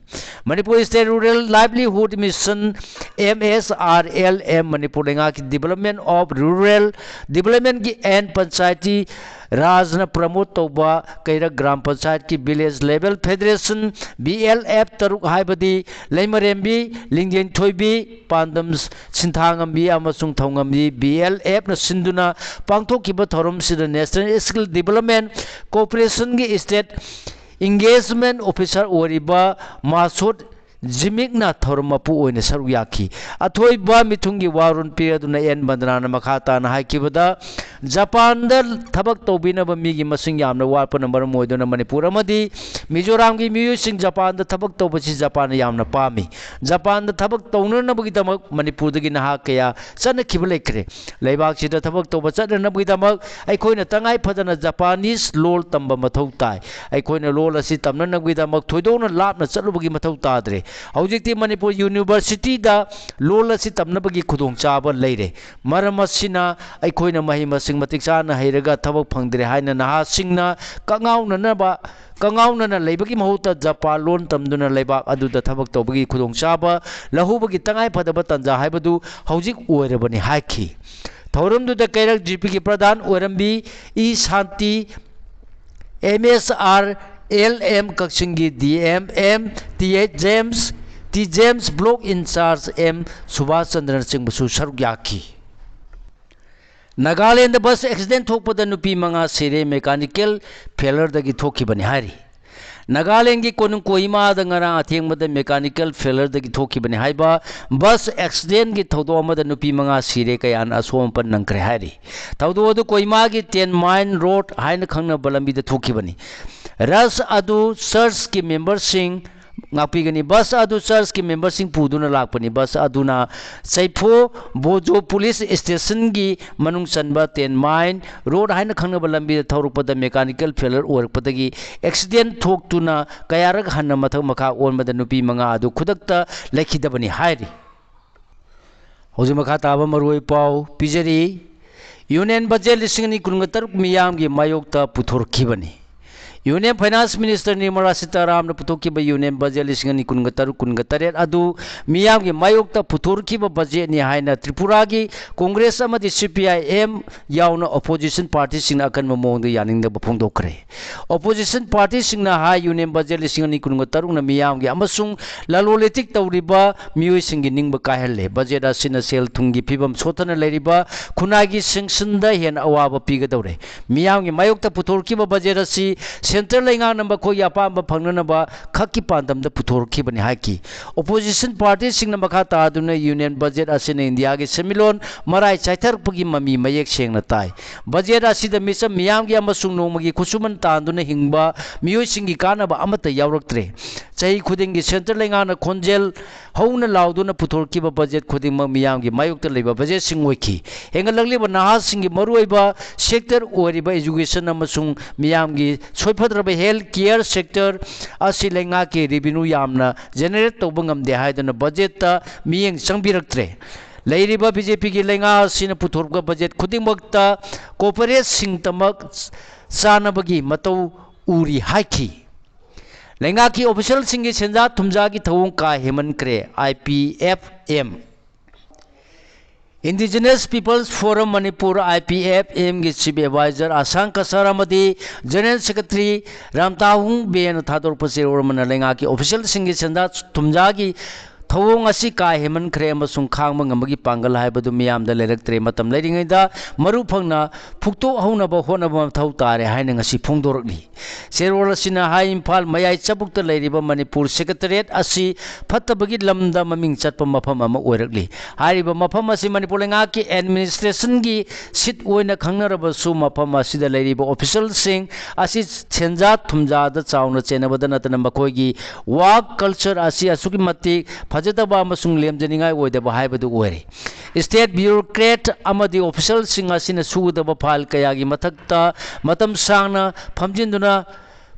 ꯃꯅꯤꯄꯨꯔ ꯁ꯭ꯇꯦꯠ ꯔꯨꯔꯦꯜ ꯂꯥꯏꯚꯂꯤꯍꯨꯗ mission, M S R L M, Manipur ꯂꯩꯉꯥꯛꯀꯤ ꯗꯤꯕꯂꯞꯃꯦꯟ ꯑꯣꯐ ꯔꯨꯔꯦꯜ ꯗꯤꯕꯂꯞꯃꯦꯟꯒꯤ ꯑꯦꯟ ꯄꯟꯆꯥꯌꯇꯤ ꯔꯥꯖꯅ ꯄ꯭ꯔꯃꯣꯠ ꯇꯧꯕ ꯀꯩꯔꯛ ꯒ꯭ꯔꯥꯝ ꯄꯟꯆꯥꯌꯠꯀꯤ village level federation, V L F, ꯇꯔꯨꯛ ꯍꯥꯏꯕꯗꯤ ꯂꯩꯃꯔꯦꯝꯕꯤ, ꯂꯤꯡꯖꯦꯟꯊꯣꯏꯕꯤ, ꯄꯥꯟꯗꯝ ꯁꯤꯟꯊꯥꯉꯝꯕꯤ ꯑꯃꯁꯨꯡ ꯊꯧꯉꯝꯕꯤ, ꯚꯤ ꯑꯦꯜ ꯑꯦꯐꯅ ꯁꯤꯟꯗꯨꯅ ꯄꯥꯡꯊꯣꯛꯈꯤꯕ ꯊꯧꯔꯝꯁꯤꯗ ꯅꯦꯁꯅꯦꯜ ꯁ꯭ꯀꯤꯜ ꯗꯤꯕꯂꯞꯃꯦꯟ ꯀꯣꯔꯄꯣꯔꯦꯁꯟꯒꯤ ꯁ꯭ꯇꯦꯠ ꯏꯪꯒꯦꯖꯃꯦꯟ ꯑꯣꯐꯤꯁꯥꯔ ꯑꯣꯏꯔꯤꯕ ꯃꯥꯁꯣꯠ ꯖꯤꯃꯤꯛꯅ ꯊꯧꯔꯝ ꯃꯄꯨ ꯑꯣꯏꯅ ꯁꯔꯨꯛ ꯌꯥꯈꯤ꯫ ꯑꯊꯣꯏꯕ ꯃꯤꯊꯨꯡꯒꯤ ꯋꯥꯔꯣꯜ ꯄꯤꯔꯗꯨꯅ ꯑꯦꯟ ꯕꯟꯗꯅꯥꯅ ꯃꯈꯥ ꯇꯥꯅ ꯍꯥꯏꯈꯤꯕꯗ, ꯖꯄꯥꯟꯗ ꯊꯕꯛ ꯇꯧꯕꯤꯅꯕ ꯃꯤꯒꯤ ꯃꯁꯤꯡ ꯌꯥꯝꯅ ꯋꯥꯠꯄꯅ ꯃꯔꯝ ꯑꯣꯏꯗꯨꯅ ꯃꯅꯤꯄꯨꯔ ꯑꯃꯗꯤ ꯃꯤꯖꯣꯔꯥꯝꯒꯤ ꯃꯤꯑꯣꯏꯁꯤꯡ ꯖꯄꯥꯟꯗ ꯊꯕꯛ ꯇꯧꯕꯁꯤ ꯖꯄꯥꯟꯅ ꯌꯥꯝꯅ ꯄꯥꯝꯃꯤ꯫ ꯖꯄꯥꯟꯗ ꯊꯕꯛ ꯇꯧꯅꯅꯕꯒꯤꯗꯃꯛ ꯃꯅꯤꯄꯨꯔꯗꯒꯤ ꯅꯍꯥ ꯀꯌꯥ ꯆꯠꯅꯈꯤꯕ ꯂꯩꯈ꯭ꯔꯦ꯫ ꯂꯩꯕꯥꯛꯁꯤꯗ ꯊꯕꯛ ꯇꯧꯕ ꯆꯠꯅꯅꯕꯒꯤꯗꯃꯛ ꯑꯩꯈꯣꯏꯅ ꯇꯉꯥꯏ ꯐꯗꯅ ꯖꯄꯥꯅꯤꯁ ꯂꯣꯜ ꯇꯝꯕ ꯃꯊꯧ ꯇꯥꯏ꯫ ꯑꯩꯈꯣꯏꯅ ꯂꯣꯜ ꯑꯁꯤ ꯇꯝꯅꯅꯕꯒꯤꯗꯃꯛ ꯊꯣꯏꯗꯣꯛꯅ ꯂꯥꯞꯅ ꯆꯠꯂꯨꯕꯒꯤ ꯃꯊꯧ ꯇꯥꯗ꯭ꯔꯦ꯫ ꯍꯧꯖꯤꯛꯇꯤ ꯃꯅꯤꯄꯨꯔ ꯌꯨꯅꯤꯚꯔꯁꯤꯇꯤꯗ ꯂꯣꯜ ꯑꯁꯤ ꯇꯝꯅꯕꯒꯤ ꯈꯨꯗꯣꯡꯆꯥꯕ ꯂꯩꯔꯦ꯫ ꯃꯔꯝ ꯑꯁꯤꯅ ꯑꯩꯈꯣꯏꯅ ꯃꯍꯩ ꯃꯁꯤꯡ ꯃꯇꯤꯛ ꯆꯥꯅ ꯍꯩꯔꯒ ꯊꯕꯛ ꯐꯪꯗ꯭ꯔꯦ ꯍꯥꯏꯅ ꯅꯍꯥꯁꯤꯡꯅ ꯀꯉꯥꯎꯅꯅꯕ, ꯀꯉꯥꯎꯅꯅ ꯂꯩꯕꯒꯤ ꯃꯍꯨꯠꯇ ꯖꯄꯥꯟ ꯂꯣꯟ ꯇꯝꯗꯨꯅ ꯂꯩꯕꯥꯛ ꯑꯗꯨꯗ ꯊꯕꯛ ꯇꯧꯕꯒꯤ ꯈꯨꯗꯣꯡꯆꯥꯕ ꯂꯧꯍꯧꯕꯒꯤ ꯇꯉꯥꯏꯐꯗꯕ ꯇꯥꯟꯖꯥ ꯍꯥꯏꯕꯗꯨ ꯍꯧꯖꯤꯛ ꯑꯣꯏꯔꯕꯅꯤ ꯍꯥꯏꯈꯤ꯫ ꯊꯧꯔꯝꯗꯨꯗ ꯀꯩꯔꯛ ꯖꯤ ꯄꯤꯒꯤ ꯄ꯭ꯔꯙꯥꯟ ꯑꯣꯏꯔꯝꯕꯤ E Shanti, M S R L M ꯀꯛꯆꯤꯡꯒꯤ D M M T H James, T James, block incharge M Subash ꯆꯟꯗ꯭ꯔꯅꯆꯤꯡꯕꯁꯨ ꯁꯔꯨꯛ ꯌꯥꯈꯤ꯫ ꯅꯥꯒꯥꯂꯦꯟꯗ ꯕꯁ ꯑꯦꯛꯁꯤꯗꯦꯟ ꯊꯣꯛꯄꯗ ꯅꯨꯄꯤ ꯃꯉꯥ ꯁꯤꯔꯦ, ꯃꯦꯀꯥꯅꯤꯀꯦꯜ ꯐꯦꯂꯔꯗꯒꯤ ꯊꯣꯛꯈꯤꯕꯅꯤ ꯍꯥꯏꯔꯤ꯫ ꯅꯥꯒꯥꯂꯦꯟꯒꯤ ꯀꯣꯅꯨꯡ ꯀꯣꯍꯤꯃꯥꯗ ꯉꯔꯥꯡ ꯑꯊꯦꯡꯕꯗ ꯃꯦꯀꯥꯅꯤꯀꯦꯜ ꯐꯦꯂꯔꯗꯒꯤ ꯊꯣꯛꯈꯤꯕꯅꯤ ꯍꯥꯏꯕ ꯕꯁ ꯑꯦꯛꯁꯤꯗꯦꯟꯒꯤ ꯊꯧꯗꯣꯛ ꯑꯃꯗ ꯅꯨꯄꯤ ꯃꯉꯥ ꯁꯤꯔꯦ, ꯀꯌꯥꯅ ꯑꯁꯣꯛ ꯑꯄꯟ ꯅꯪꯈ꯭ꯔꯦ ꯍꯥꯏꯔꯤ꯫ ꯊꯧꯗꯣꯛ ꯑꯗꯨ ꯀꯣꯍꯤꯃꯥꯒꯤ ꯇꯦꯟ ꯃꯥꯏꯟ ꯔꯣꯗ ꯍꯥꯏꯅ ꯈꯪꯅꯕ ꯂꯝꯕꯤꯗ ꯊꯣꯛꯈꯤꯕꯅꯤ꯫ ꯔꯁ ꯑꯗꯨ ꯆꯔꯆꯀꯤ ꯃꯦꯝꯕꯔꯁꯤꯡ ꯉꯥꯛꯄꯤꯒꯅꯤ꯫ ꯕꯁ ꯑꯗꯨ ꯆꯔꯆꯀꯤ ꯃꯦꯝꯕꯔꯁꯤꯡ ꯄꯨꯗꯨꯅ ꯂꯥꯛꯄꯅꯤ꯫ ꯕꯁ ꯑꯗꯨꯅ ꯆꯩꯐꯣ ꯕꯣꯖꯣ ꯄꯨꯂꯤꯁ ꯁ꯭ꯇꯦꯁꯟꯒꯤ ꯃꯅꯨꯡ ꯆꯟꯕ ꯇꯦꯟ ꯃꯥꯏꯟ ꯔꯣꯗ ꯍꯥꯏꯅ ꯈꯪꯅꯕ ꯂꯝꯕꯤꯗ ꯊꯧꯔꯛꯄꯗ ꯃꯦꯀꯥꯅꯤꯀꯦꯜ ꯐꯦꯂꯔ ꯑꯣꯏꯔꯛꯄꯗꯒꯤ ꯑꯦꯛꯁꯤꯗꯦꯟ ꯊꯣꯛꯇꯨꯅ ꯀꯌꯥꯔꯛ ꯍꯟꯅ ꯃꯊꯛ ꯃꯈꯥ ꯑꯣꯟꯕꯗ ꯅꯨꯄꯤ ꯃꯉꯥ ꯑꯗꯨ ꯈꯨꯗꯛꯇ ꯂꯩꯈꯤꯗꯕꯅꯤ ꯍꯥꯏꯔꯤ꯫ ꯍꯧꯖꯤꯛ ꯃꯈꯥ ꯇꯥꯕ ꯃꯔꯨꯑꯣꯏ ꯄꯥꯎ ꯄꯤꯖꯔꯤ꯫ ꯌꯨꯅꯤꯌꯟ ꯕꯖꯦꯠ ꯂꯤꯁꯤꯡ ꯑꯅꯤ ꯀꯨꯟꯒ ꯇꯔꯨꯛ ꯃꯤꯌꯥꯝꯒꯤ ꯃꯥꯌꯣꯛꯇ ꯄꯨꯊꯣꯔꯛꯈꯤꯕꯅꯤ꯫ ꯌꯨꯅꯤꯌꯟ ꯐꯥꯏꯅꯥꯟꯁ ꯃꯤꯅꯤꯁꯇꯔ ꯅꯤꯔꯃꯂꯥ ꯁꯤꯇꯥꯔꯥꯝꯅ ꯄꯨꯊꯣꯛꯈꯤꯕ ꯌꯨꯅꯤꯌꯟ ꯕꯖꯦꯠ ꯂꯤꯁꯤꯡ ꯑꯅꯤ ꯀꯨꯟꯒ ꯇꯔꯨꯛ ꯀꯨꯟꯒ ꯇꯔꯦꯠ ꯑꯗꯨ ꯃꯤꯌꯥꯝꯒꯤ ꯃꯥꯌꯣꯛꯇ ꯄꯨꯊꯣꯔꯛꯈꯤꯕ ꯕꯖꯦꯠꯅꯤ ꯍꯥꯏꯅ ꯇ꯭ꯔꯤꯄꯨꯔꯥꯒꯤ ꯀꯣꯡꯒ꯭ꯔꯦꯁ ꯑꯃꯗꯤ ꯁꯤ ꯄꯤ ꯑꯥꯏ ꯑꯦꯝ ꯌꯥꯎꯅ ꯑꯣꯄꯣꯖꯤꯁꯟ ꯄꯥꯔꯇꯤꯁꯤꯡꯅ ꯑꯀꯟꯕ ꯃꯑꯣꯡꯗ ꯌꯥꯅꯤꯡꯗꯕ ꯐꯣꯡꯗꯣꯛꯈ꯭ꯔꯦ꯫ ꯑꯣꯄꯣꯖꯤꯁꯟ ꯄꯥꯔꯇꯤꯁꯤꯡꯅ ꯍꯥꯏ, ꯌꯨꯅꯤꯌꯟ ꯕꯖꯦꯠ ꯂꯤꯁꯤꯡ ꯑꯅꯤ ꯀꯨꯟꯒ ꯇꯔꯨꯛꯅ ꯃꯤꯌꯥꯝꯒꯤ ꯑꯃꯁꯨꯡ ꯂꯂꯣꯟ ꯏꯇꯤꯛ ꯇꯧꯔꯤꯕ ꯃꯤꯑꯣꯏꯁꯤꯡꯒꯤ ꯅꯤꯡꯕ ꯀꯥꯏꯍꯜꯂꯦ꯫ ꯕꯖꯦꯠ ꯑꯁꯤꯅ ꯁꯦꯜ ꯊꯨꯝꯒꯤ ꯐꯤꯕꯝ ꯁꯣꯠꯊꯅ ꯂꯩꯔꯤꯕ ꯈꯨꯟꯅꯥꯏꯒꯤ ꯁꯦꯟꯁꯟꯗ ꯍꯦꯟꯅ ꯑꯋꯥꯕ ꯄꯤꯒꯗꯧꯔꯦ꯫ ꯃꯤꯌꯥꯝꯒꯤ ꯃꯥꯌꯣꯛꯇ ꯄꯨꯊꯣꯔꯛꯈꯤꯕ ꯕꯖꯦꯠ ꯑꯁꯤ ꯁꯦꯟꯇꯔ ꯂꯩꯉꯥꯛꯅ ꯃꯈꯣꯏꯒꯤ ꯑꯄꯥꯝꯕ ꯐꯪꯅꯅꯕ ꯈꯛꯀꯤ ꯄꯥꯟꯗꯝꯗ ꯄꯨꯊꯣꯔꯛꯈꯤꯕꯅꯤ ꯍꯥꯏꯈꯤ꯫ ꯑꯣꯄꯣꯖꯤꯁꯟ ꯄꯥꯔꯇꯤꯁꯤꯡꯅ ꯃꯈꯥ ꯇꯥꯗꯨꯅ ꯌꯨꯅꯤꯌꯟ ꯕꯖꯦꯠ ꯑꯁꯤꯅ ꯏꯟꯗꯤꯌꯥꯒꯤ ꯁꯦꯟꯃꯤꯠꯂꯣꯟ ꯃꯔꯥꯏ ꯆꯥꯏꯊꯔꯛꯄꯒꯤ ꯃꯃꯤ ꯃꯌꯦꯛ ꯁꯦꯡꯅ ꯇꯥꯏ꯫ ꯕꯖꯦꯠ ꯑꯁꯤꯗ ꯃꯤꯆꯝ ꯃꯤꯌꯥꯝꯒꯤ ꯑꯃꯁꯨꯡ ꯅꯣꯡꯃꯒꯤ ꯈꯨꯠꯁꯨꯃꯟ ꯇꯥꯟꯗꯨꯅ ꯍꯤꯡꯕ ꯃꯤꯑꯣꯏꯁꯤꯡꯒꯤ ꯀꯥꯟꯅꯕ ꯑꯃꯠꯇ ꯌꯥꯎꯔꯛꯇ꯭ꯔꯦ꯫ ꯆꯍꯤ ꯈꯨꯗꯤꯡꯒꯤ ꯁꯦꯟꯇꯔ ꯂꯩꯉꯥꯛꯅ ꯈꯣꯟꯖꯦꯜ ꯍꯧꯅ ꯂꯥꯎꯗꯨꯅ ꯄꯨꯊꯣꯔꯛꯈꯤꯕ ꯕꯖꯦꯠ ꯈꯨꯗꯤꯡꯃꯛ ꯃꯤꯌꯥꯝꯒꯤ ꯃꯥꯌꯣꯛꯇ ꯂꯩꯕ ꯕꯖꯦꯠꯁꯤꯡ ꯑꯣꯏꯈꯤ꯫ ꯍꯦꯟꯒꯠꯂꯛꯂꯤꯕ ꯅꯍꯥꯁꯤꯡꯒꯤ ꯃꯔꯨꯑꯣꯏꯕ ꯁꯦꯛꯇꯔ ꯑꯣꯏꯔꯤꯕ ꯏꯖꯨꯀꯦꯁꯟ ꯑꯃꯁꯨꯡ ꯃꯤꯌꯥꯝꯒꯤ ꯁꯣꯏꯐꯗ꯭ꯔꯕ ꯍꯦꯜꯊ ꯀꯤꯌꯔ ꯁꯦꯛꯇꯔ ꯑꯁꯤ ꯂꯩꯉꯥꯛꯀꯤ ꯔꯦꯚꯤꯅ꯭ꯌꯨ ꯌꯥꯝꯅ ꯖꯦꯅꯦꯔꯦꯠ ꯇꯧꯕ ꯉꯝꯗꯦ ꯍꯥꯏꯗꯨꯅ ꯕꯖꯦꯠꯇ ꯃꯤꯠꯌꯦꯡ ꯆꯪꯕꯤꯔꯛꯇ꯭ꯔꯦ꯫ ꯂꯩꯔꯤꯕ ꯕꯤ ꯖꯦ ꯄꯤꯒꯤ ꯂꯩꯉꯥꯛ ꯑꯁꯤꯅ ꯄꯨꯊꯣꯔꯛꯄ ꯕꯖꯦꯠ ꯈꯨꯗꯤꯡꯃꯛꯇ ꯀꯣꯔꯄꯣꯔꯦꯠꯁꯤꯡꯇꯃꯛ ꯆꯥꯅꯕꯒꯤ ꯃꯇꯧ ꯎꯔꯤ ꯍꯥꯏꯈꯤ꯫ ꯂꯩꯉꯥꯛꯀꯤ ꯑꯣꯐꯤꯁꯤꯌꯦꯜꯁꯤꯡꯒꯤ ꯁꯦꯟꯖꯥ ꯊꯨꯝꯖꯥꯒꯤ ꯊꯧꯑꯣꯡ ꯀꯥ ꯍꯦꯟꯃꯟꯈ꯭ꯔꯦ, I P F M. Indigenous People's Forum Manipur, I P F M ꯒꯤ Chief Advisor ꯑꯁꯥꯡ ꯀꯁꯥꯔ ꯑꯃꯗꯤ General Secretary ꯔꯥꯝꯇꯥꯍꯨꯡ ꯕꯦꯅ ꯊꯥꯗꯣꯔꯛꯄ ꯆꯦꯔꯣꯜ ꯑꯃꯅ ꯂꯩꯉꯥꯛꯀꯤ officialꯁꯤꯡꯒꯤ ꯁꯦꯟꯖꯥ ꯊꯨꯝꯖꯥꯒꯤ ꯊꯧꯑꯣꯡ ꯑꯁꯤ ꯀꯥ ꯍꯦꯟꯃꯟꯈ꯭ꯔꯦ ꯑꯃꯁꯨꯡ ꯈꯥꯡꯕ ꯉꯝꯕꯒꯤ ꯄꯥꯡꯒꯜ ꯍꯥꯏꯕꯗꯨ ꯃꯤꯌꯥꯝꯗ ꯂꯩꯔꯛꯇ꯭ꯔꯦ꯫ ꯃꯇꯝ ꯂꯩꯔꯤꯉꯩꯗ ꯃꯔꯨ ꯐꯪꯅ ꯐꯨꯛꯇꯣꯛꯍꯧꯅꯕ ꯍꯣꯠꯅꯕ ꯃꯊꯧ ꯇꯥꯔꯦ ꯍꯥꯏꯅ ꯉꯁꯤ ꯐꯣꯡꯗꯣꯔꯛꯂꯤ꯫ ꯆꯦꯔꯣꯜ ꯑꯁꯤꯅ ꯍꯥꯏ, ꯏꯝꯐꯥꯜ ꯃꯌꯥꯏ ꯆꯕꯨꯛꯇ ꯂꯩꯔꯤꯕ ꯃꯅꯤꯄꯨꯔ Secretariat ꯑꯁꯤ ꯐꯠꯇꯕꯒꯤ ꯂꯝꯗ ꯃꯃꯤꯡ ꯆꯠꯄ ꯃꯐꯝ ꯑꯃ ꯑꯣꯏꯔꯛꯂꯤ꯫ ꯍꯥꯏꯔꯤꯕ ꯃꯐꯝ ꯑꯁꯤ ꯃꯅꯤꯄꯨꯔ ꯂꯩꯉꯥꯛꯀꯤ administrationꯒꯤ seat ꯑꯣꯏꯅ ꯈꯪꯅꯔꯕꯁꯨ, ꯃꯐꯝ ꯑꯁꯤꯗ ꯂꯩꯔꯤꯕ officialꯁꯤꯡ ꯑꯁꯤ ꯁꯦꯟꯖꯥ ꯊꯨꯝꯖꯥꯗ ꯆꯥꯎꯅ ꯆꯦꯟꯅꯕꯗ ꯅꯠꯇꯅ ꯃꯈꯣꯏꯒꯤ work culture ꯑꯁꯤ ꯑꯁꯨꯛꯀꯤ ꯃꯇꯤꯛ ꯐꯖꯗꯕ ꯑꯃꯁꯨꯡ ꯂꯦꯝꯖꯅꯤꯡꯉꯥꯏ ꯑꯣꯏꯗꯕ ꯍꯥꯏꯕꯗꯨ ꯑꯣꯏꯔꯦ꯫ State bureaucrat ꯑꯃꯗꯤ officialꯁꯤꯡ ꯑꯁꯤꯅ ꯁꯨꯒꯗꯕ file ꯀꯌꯥꯒꯤ ꯃꯊꯛꯇ ꯃꯇꯝ ꯁꯥꯡꯅ ꯐꯝꯖꯤꯟꯗꯨꯅ,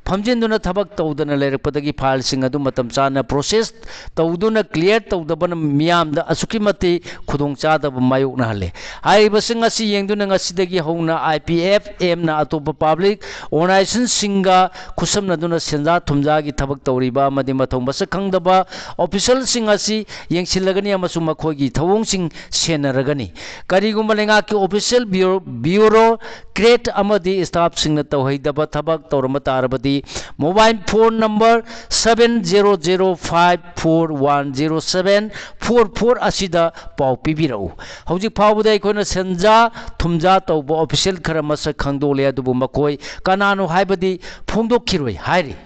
ꯐꯝꯖꯤꯟꯗꯨꯅ ꯊꯕꯛ ꯇꯧꯗꯅ ꯂꯩꯔꯛꯄꯗꯒꯤ fileꯁꯤꯡ ꯑꯗꯨ ꯃꯇꯝ ꯆꯥꯅ process ꯇꯧꯗꯨꯅ clear ꯇꯧꯗꯕꯅ ꯃꯤꯌꯥꯝꯗ ꯑꯁꯨꯛꯀꯤ ꯃꯇꯤꯛ ꯈꯨꯗꯣꯡꯆꯥꯗꯕ ꯃꯥꯌꯣꯛꯅꯍꯜꯂꯦ꯫ ꯍꯥꯏꯔꯤꯕꯁꯤꯡ ꯑꯁꯤ ꯌꯦꯡꯗꯨꯅ ꯉꯁꯤꯗꯒꯤ ꯍꯧꯅ I P F Mꯅ ꯑꯇꯣꯞꯄ public organizationꯁꯤꯡꯒ ꯈꯨꯠꯁꯝꯅꯗꯨꯅ ꯁꯦꯟꯖꯥ ꯊꯨꯝꯖꯥꯒꯤ ꯊꯕꯛ ꯇꯧꯔꯤꯕ ꯑꯃꯗꯤ ꯃꯊꯧ ꯃꯁꯛ ꯈꯪꯗꯕ officialꯁꯤꯡ ꯑꯁꯤ ꯌꯦꯡꯁꯤꯜꯂꯒꯅꯤ ꯑꯃꯁꯨꯡ ꯃꯈꯣꯏꯒꯤ ꯊꯧꯑꯣꯡꯁꯤꯡ ꯁꯦꯟꯅꯔꯒꯅꯤ꯫ ꯀꯔꯤꯒꯨꯝꯕ ꯂꯩꯉꯥꯛꯀꯤ official bureau, bureaucrat ꯑꯃꯗꯤ staffꯁꯤꯡꯅ ꯇꯧꯍꯩꯗꯕ ꯊꯕꯛ ꯇꯧꯔꯝꯕ ꯇꯥꯔꯕꯗꯤ, mobile phone number seven zero zero five four one zero seven four four ꯑꯁꯤꯗ ꯄꯥꯎ ꯄꯤꯕꯤꯔꯛꯎ꯫ ꯍꯧꯖꯤꯛ ꯐꯥꯎꯕꯗ ꯑꯩꯈꯣꯏꯅ ꯁꯦꯟꯖꯥ ꯊꯨꯝꯖꯥ ꯇꯧꯕ official ꯈꯔ ꯃꯁꯛ ꯈꯪꯗꯣꯛꯂꯦ, ꯑꯗꯨꯕꯨ ꯃꯈꯣꯏ ꯀꯅꯥꯅꯣ ꯍꯥꯏꯕꯗꯤ ꯐꯣꯡꯗꯣꯛꯈꯤꯔꯣꯏ ꯍꯥꯏꯔꯤ꯫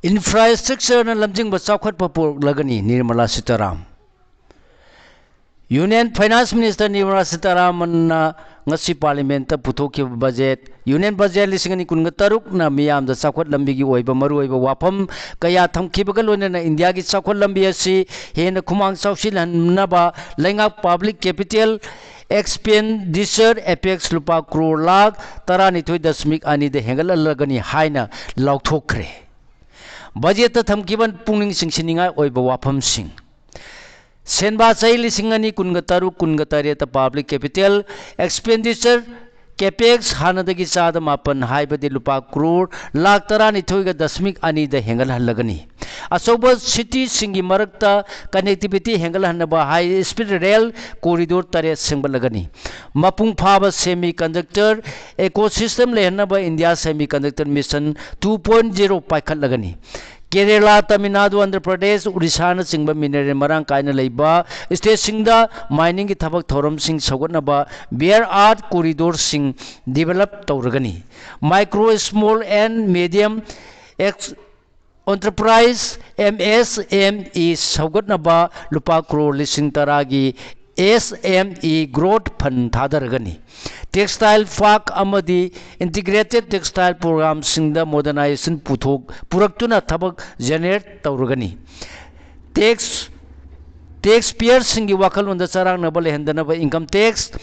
Infrastructureꯅ ꯂꯝꯖꯤꯡꯕ ꯆꯥꯎꯈꯠꯄ ꯄꯨꯔꯛꯂꯒꯅꯤ, Nirmala ꯁꯤꯇꯥꯔꯥꯝ꯫ Union Finance Minister Nirmala ꯁꯤꯇꯥꯔꯥꯃꯟꯅ ꯉꯁꯤ Parliamentꯇ ꯄꯨꯊꯣꯛꯈꯤꯕ budget, Union Budget ꯂꯤꯁꯤꯡ ꯑꯅꯤ ꯀꯨꯟꯒ ꯇꯔꯨꯛꯅ ꯃꯤꯌꯥꯝꯗ ꯆꯥꯎꯈꯠ ꯂꯝꯕꯤꯒꯤ ꯑꯣꯏꯕ ꯃꯔꯨꯑꯣꯏꯕ ꯋꯥꯐꯝ ꯀꯌꯥ ꯊꯝꯈꯤꯕꯒ ꯂꯣꯏꯅꯅ ꯏꯟꯗꯤꯌꯥꯒꯤ ꯆꯥꯎꯈꯠ ꯂꯝꯕꯤ ꯑꯁꯤ ꯍꯦꯟꯅ ꯈꯨꯃꯥꯡ ꯆꯥꯎꯁꯤꯜꯍꯟꯅꯕ ꯂꯩꯉꯥꯛ public capital expenditure apex ꯂꯨꯄꯥ ꯀ꯭ꯔꯣꯔ ꯂꯥꯈ ꯇꯔꯥꯅꯤꯊꯣꯏ ꯗꯁꯃꯤꯛ ꯑꯅꯤꯗ ꯍꯦꯟꯒꯠꯍꯜꯂꯒꯅꯤ ꯍꯥꯏꯅ ꯂꯥꯎꯊꯣꯛꯈ꯭ꯔꯦ꯫ Budgetꯇ ꯊꯝꯈꯤꯕ ꯄꯨꯛꯅꯤꯡ ꯆꯤꯡꯁꯤꯟꯅꯤꯡꯉꯥꯏ ꯑꯣꯏꯕ ꯋꯥꯐꯝꯁꯤꯡ꯫ ꯁꯦꯟꯕꯥ ꯆꯍꯤ ꯂꯤꯁꯤꯡ ꯑꯅꯤ ꯀꯨꯟꯒ ꯇꯔꯨꯛ ꯀꯨꯟꯒ ꯇꯔꯦꯠꯇ public capital expenditure, capex, ꯍꯥꯟꯅꯗꯒꯤ ꯆꯥꯗ ꯃꯥꯄꯟ, ꯍꯥꯏꯕꯗꯤ ꯂꯨꯄꯥ ꯀ꯭ꯔꯣꯔ ꯂꯥꯈ ꯇꯔꯥꯅꯤꯊꯣꯏꯒ ꯗꯁꯃꯤꯛ ꯑꯅꯤꯗ ꯍꯦꯟꯒꯠꯍꯜꯂꯒꯅꯤ꯫ ꯑꯆꯧꯕ ꯁꯤꯇꯤꯁꯤꯡꯒꯤ ꯃꯔꯛꯇ ꯀꯅꯦꯛꯇꯤꯕꯤꯇꯤ ꯍꯦꯟꯒꯠꯍꯟꯅꯕ ꯍꯥꯏ ꯁ꯭ꯄꯤꯗ ꯔꯦꯜ ꯀꯣꯔꯤꯗꯣꯔ ꯇꯔꯦꯠ ꯁꯦꯝꯒꯠꯂꯒꯅꯤ꯫ ꯃꯄꯨꯡ ꯐꯥꯕ ꯁꯦꯃꯤ ꯀꯟꯗꯛꯇꯔ ꯏꯀꯣꯁꯤꯁꯇꯦꯝ ꯂꯩꯍꯟꯅꯕ India semi conductor mission two point zero ꯄꯥꯏꯈꯠꯂꯒꯅꯤ꯫ ꯀꯦꯔꯦꯂꯥ, ꯇꯥꯃꯤꯜ ꯅꯥꯗꯨ, ꯑꯟꯙ꯭ꯔ ꯄ꯭ꯔꯗꯦꯁ, ꯎꯔꯤꯁꯥꯅꯆꯤꯡꯕ ꯃꯤꯅꯔꯦꯜ ꯃꯔꯥꯡ ꯀꯥꯏꯅ ꯂꯩꯕ ꯁ꯭ꯇꯦꯠꯁꯤꯡꯗ ꯃꯥꯏꯅꯤꯡꯒꯤ ꯊꯕꯛ ꯊꯧꯔꯝꯁꯤꯡ ꯁꯧꯒꯠꯅꯕ ꯕꯤꯌꯔ ꯑꯥꯔꯠ ꯀꯣꯔꯤꯗꯣꯔꯁꯤꯡ ꯗꯤꯕꯦꯂꯞ ꯇꯧꯔꯒꯅꯤ꯫ Micro, small and medium ex enterprise, M S M E, ꯁꯧꯒꯠꯅꯕ ꯂꯨꯄꯥ ꯀ꯭ꯔꯣꯔ ꯂꯤꯁꯤꯡ ꯇꯔꯥꯒꯤ S M E growth fund ꯊꯥꯗꯔꯒꯅꯤ꯫ ꯇꯦꯛꯁꯇꯥꯏꯜ ꯄꯥꯔꯛ ꯑꯃꯗꯤ ꯏꯟꯇꯤꯒ꯭ꯔꯦꯇꯦꯗ ꯇꯦꯛꯁꯇꯥꯏꯜ ꯄ꯭ꯔꯣꯒ꯭ꯔꯥꯝꯁꯤꯡꯗ ꯃꯣꯗꯔꯅꯥꯏꯖꯦꯁꯟ ꯄꯨꯊꯣꯛ-, ꯄꯨꯔꯛꯇꯨꯅ ꯊꯕꯛ ꯖꯦꯅꯦꯔꯦꯠ ꯇꯧꯔꯒꯅꯤ꯫ ꯇꯦꯛꯁ, ꯇꯦꯛꯁ ꯄꯦꯌꯔꯁꯤꯡꯒꯤ ꯋꯥꯈꯜꯂꯣꯟꯗ ꯆꯔꯥꯡꯅꯕ ꯂꯩꯍꯟꯗꯅꯕ ꯏꯟꯀꯝ ꯇꯦꯛꯁ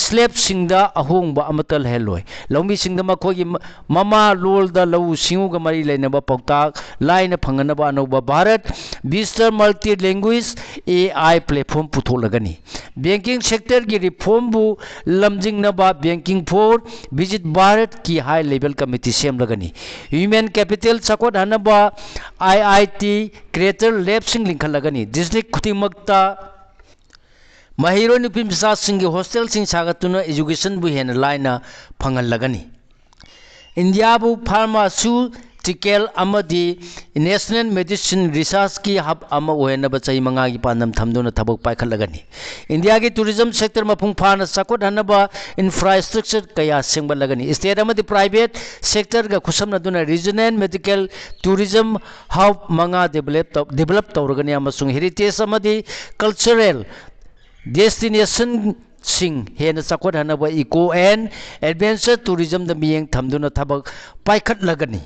ꯁ꯭ꯂꯦꯕꯁꯤꯡꯗ ꯑꯍꯣꯡꯕ ꯑꯃꯠꯇ ꯂꯩꯍꯜꯂꯣꯏ꯫ ꯂꯧꯃꯤꯁꯤꯡꯗ ꯃꯈꯣꯏꯒꯤ ꯃ-, ꯃꯃꯥ ꯂꯣꯜꯗ ꯂꯧꯎ ꯁꯤꯡꯎꯒ ꯃꯔꯤ ꯂꯩꯅꯕ ꯄꯥꯎꯇꯥꯛ ꯂꯥꯏꯅ ꯐꯪꯍꯟꯅꯕ ꯑꯅꯧꯕ Bharat Vistaar multi language A I platform ꯄꯨꯊꯣꯛꯂꯒꯅꯤ꯫ ꯕꯦꯡꯀꯤꯡ ꯁꯦꯛꯇꯔꯒꯤ ꯔꯤꯐꯣꯔꯝꯕꯨ ꯂꯝꯖꯤꯡꯅꯕ ꯕꯦꯡꯀꯤꯡ ꯐꯣꯔ ꯚꯤꯖꯤꯠ ꯚꯥꯔꯠꯀꯤ ꯍꯥꯏ ꯂꯦꯚꯦꯜ ꯀꯃꯤꯇꯤ ꯁꯦꯝꯂꯒꯅꯤ꯫ ꯍ꯭ꯌꯨꯃꯦꯟ ꯀꯦꯄꯤꯇꯦꯜ ꯆꯥꯎꯈꯠꯍꯟꯅꯕ ꯑꯥꯏ ꯑꯥꯏ ꯇꯤ ꯀ꯭ꯔꯤꯌꯦꯇꯔ ꯂꯦꯕꯁꯤꯡ ꯂꯤꯡꯈꯠꯂꯒꯅꯤ꯫ ꯗꯤꯁꯇ꯭ꯔꯤꯛ ꯈꯨꯗꯤꯡꯃꯛꯇ ꯃꯍꯩꯔꯣꯏ ꯅꯨꯄꯤ ꯃꯆꯥꯁꯤꯡꯒꯤ ꯍꯣꯁꯇꯦꯜꯁꯤꯡ ꯁꯥꯒꯠꯇꯨꯅ ꯏꯖꯨꯀꯦꯁꯟꯕꯨ ꯍꯦꯟꯅ ꯂꯥꯏꯅ ꯐꯪꯍꯜꯂꯒꯅꯤ꯫ ꯏꯟꯗꯤꯌꯥꯕꯨ ꯐꯥꯔꯃꯥꯁꯨꯇꯤꯀꯦꯜ ꯑꯃꯗꯤ ꯅꯦꯁꯅꯦꯜ ꯃꯦꯗꯤꯁꯤꯟ ꯔꯤꯁꯔꯁꯀꯤ ꯍꯕ ꯑꯃ ꯑꯣꯏꯍꯟꯅꯕ ꯆꯍꯤ ꯃꯉꯥꯒꯤ ꯄꯥꯟꯗꯝ ꯊꯝꯗꯨꯅ ꯊꯕꯛ ꯄꯥꯏꯈꯠꯂꯒꯅꯤ꯫ ꯏꯟꯗꯤꯌꯥꯒꯤ ꯇꯨꯔꯤꯖꯝ ꯁꯦꯛꯇꯔ ꯃꯄꯨꯡ ꯐꯥꯅ ꯆꯥꯎꯈꯠꯍꯟꯅꯕ ꯏꯟꯐ꯭ꯔꯥꯁ꯭ꯇ꯭ꯔꯛꯆꯔ ꯀꯌꯥ ꯁꯦꯝꯒꯠꯂꯒꯅꯤ꯫ ꯁ꯭ꯇꯦꯠ ꯑꯃꯗꯤ ꯄ꯭ꯔꯥꯏꯚꯦꯠ ꯁꯦꯛꯇꯔꯒ ꯈꯨꯠꯁꯝꯅꯗꯨꯅ ꯔꯤꯖꯅꯦꯜ ꯃꯦꯗꯤꯀꯦꯜ ꯇꯨꯔꯤꯖꯝ ꯍꯕ ꯃꯉꯥ ꯗꯤꯕꯦꯂꯞ ꯇꯧ-, ꯗꯤꯕꯦꯂꯞ ꯇꯧꯔꯒꯅꯤ ꯑꯃꯁꯨꯡ ꯍꯦꯔꯤꯇꯦꯖ ꯑꯃꯗꯤ ꯀꯜꯆꯔꯦꯜ ꯗꯦꯁꯇꯤꯅꯦꯁꯟꯁꯤꯡ ꯍꯦꯟꯅ ꯆꯥꯎꯈꯠꯍꯟꯅꯕ ꯏꯀꯣ ꯑꯦꯟ ꯑꯦꯗꯚꯦꯟꯆꯔ ꯇꯨꯔꯤꯖꯝꯗ ꯃꯤꯠꯌꯦꯡ ꯊꯝꯗꯨꯅ ꯊꯕꯛ ꯄꯥꯏꯈꯠꯂꯒꯅꯤ꯫